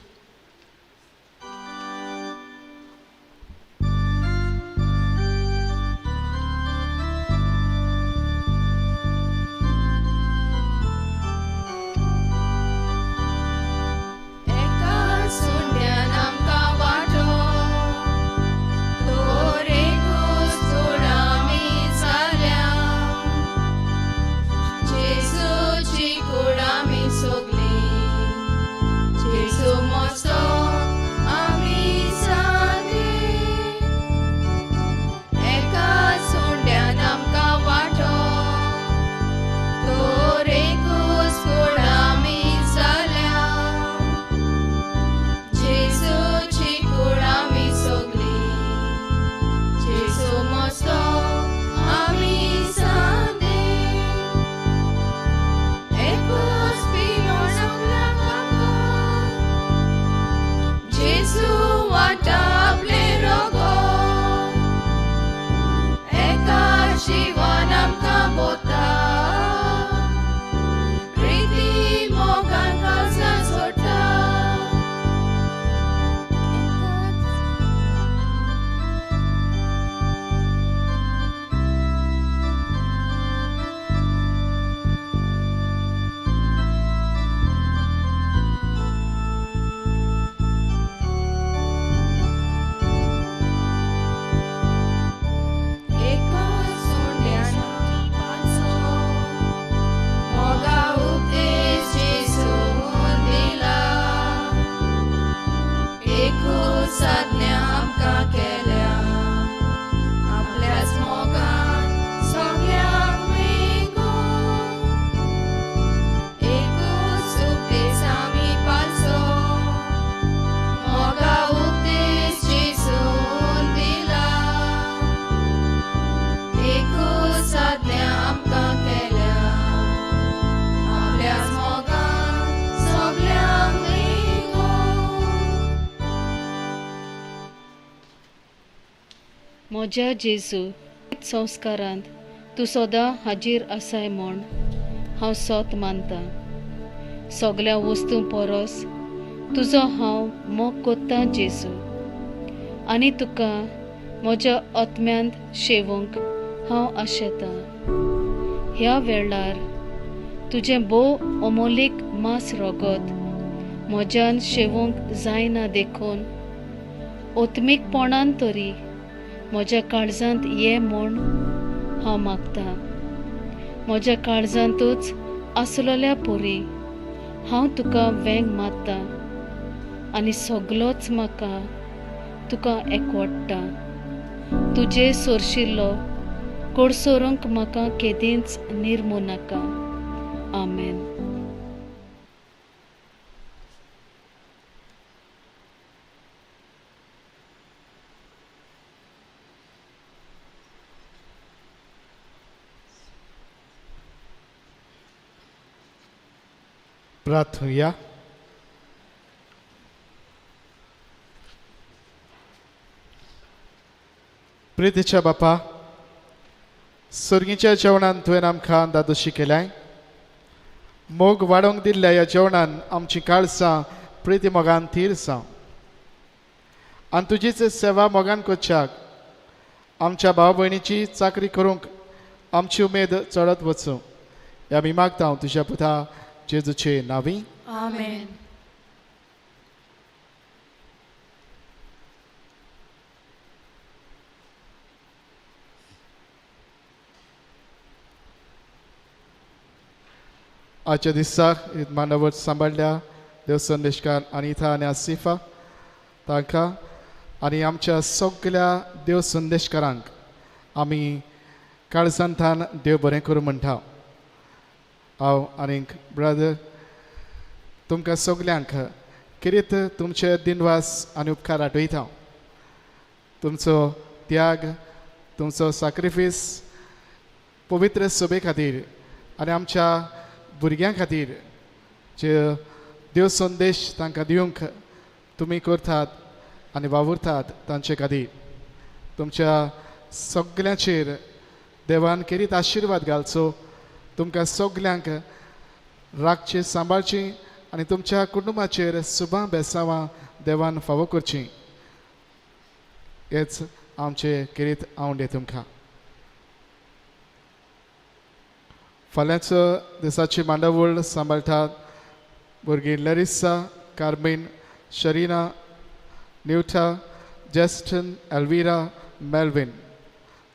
J: म्हज्या जेजू संस्कारांत तूं सदां हाजीर आसाय म्हूण हांव सोत मानतां. सगल्या वस्तूं परस तुजो हांव मोग कोत्तां जेजू, आनी तुका म्हज्या आत्म्यांत शेवंक हांव आशेतां. ह्या वेळार तुजें भोव अमोलीक मांस रगत म्हज्यान शेवंक जायना देखून ओत्मीकपणान तरी म्हज्या काळजांत ये म्हूण हांव मागतां. म्हज्या काळजांतूच आसलेल्या परी हांव तुका वेंग मारतां आनी सगलोच म्हाका तुका एकवडटा. तुजे सोरशिल्लो कोडसोरूंक म्हाका केदींच निर्मू नाका. आमेन.
F: प्रार्थुया. प्रितीच्या बापा, सर्गीच्या जेवणान तुवें आमकां दादोशी केल्याय. मोग वाडोवंक दिल्ल्या ह्या जेवणान आमची काळसां प्रिती मोगान थीर जावं आनी तुजीच सेवा मोगान करच्याक आमच्या भाव भयणीची चाकरी करूंक आमची उमेद चडत वचूं. ह्या आमी मागता तुज्या पुता जेजूचे नावी.
B: आमेन.
F: आजच्या दिसाक मानवत सांबाळल्या देव संदेशकार अनिता आनी आसिफा तांकां आनी आमच्या सगल्या देव संदेशकारांक आमी काळजांतान देव बरें करूं म्हणटा. हांव आनीक ब्रदर तुमकां सगल्यांक किरीत तुमचे दिनवास आनी उपकार आठयता. तुमचो त्याग, तुमचो साक्रिफीस पवित्र सभे खातीर आनी आमच्या भुरग्यां खातीर जे देव संदेश तांकां दिवंक तुमी करतात आनी वावुरतात तांचे खातीर तुमच्या सगल्यांचेर देवान केरीत आशिर्वाद घालचो, तुमकां सगल्यांक राखची सांबाळची आनी तुमच्या कुटुंबाचेर सुबां बेसावां देवान फावो करची, हेच आमचे केरीत आवंडे तुमकां. फाल्यांचो दिसाची मांडावळ सांबाळटात भुरगीं Larissa, Carmen, Sharina, Newta, Justin, Elvira, Melvin.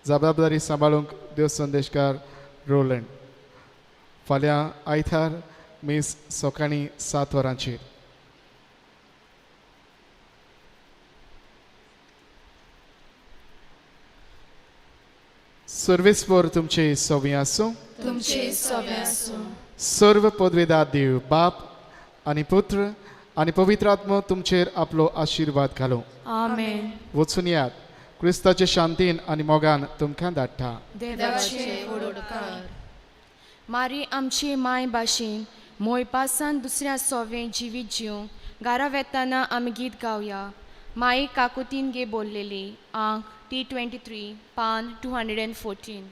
F: जबाबदारी सांबाळूंक देव संदेशकार रोलंड. फाल्यां आयतार मीस सकाळीं 7 वरांचेर. सर्वेस्पर तुमचे सवी आसूं,
B: तुमचे सवे आसूं.
F: सर्व पदवेदार देव बाप आनी पुत्र आनी पवित्र आत्मो तुमचेर आपलो आशिर्वाद घालूं.
E: आमेन.
F: वचून यात, क्रिस्ताचे शांतीन आनी मोगान तुमकां धाडटा.
B: देवाचे उपकार.
E: मारी आमची माय भाशेन मोयपासान दुसऱ्या सोवे जिवीत जिवंक घरा वेताना आमी गीत गावया. माई काकुतीन गे बोल्लेली, आंक T 23, पान 214.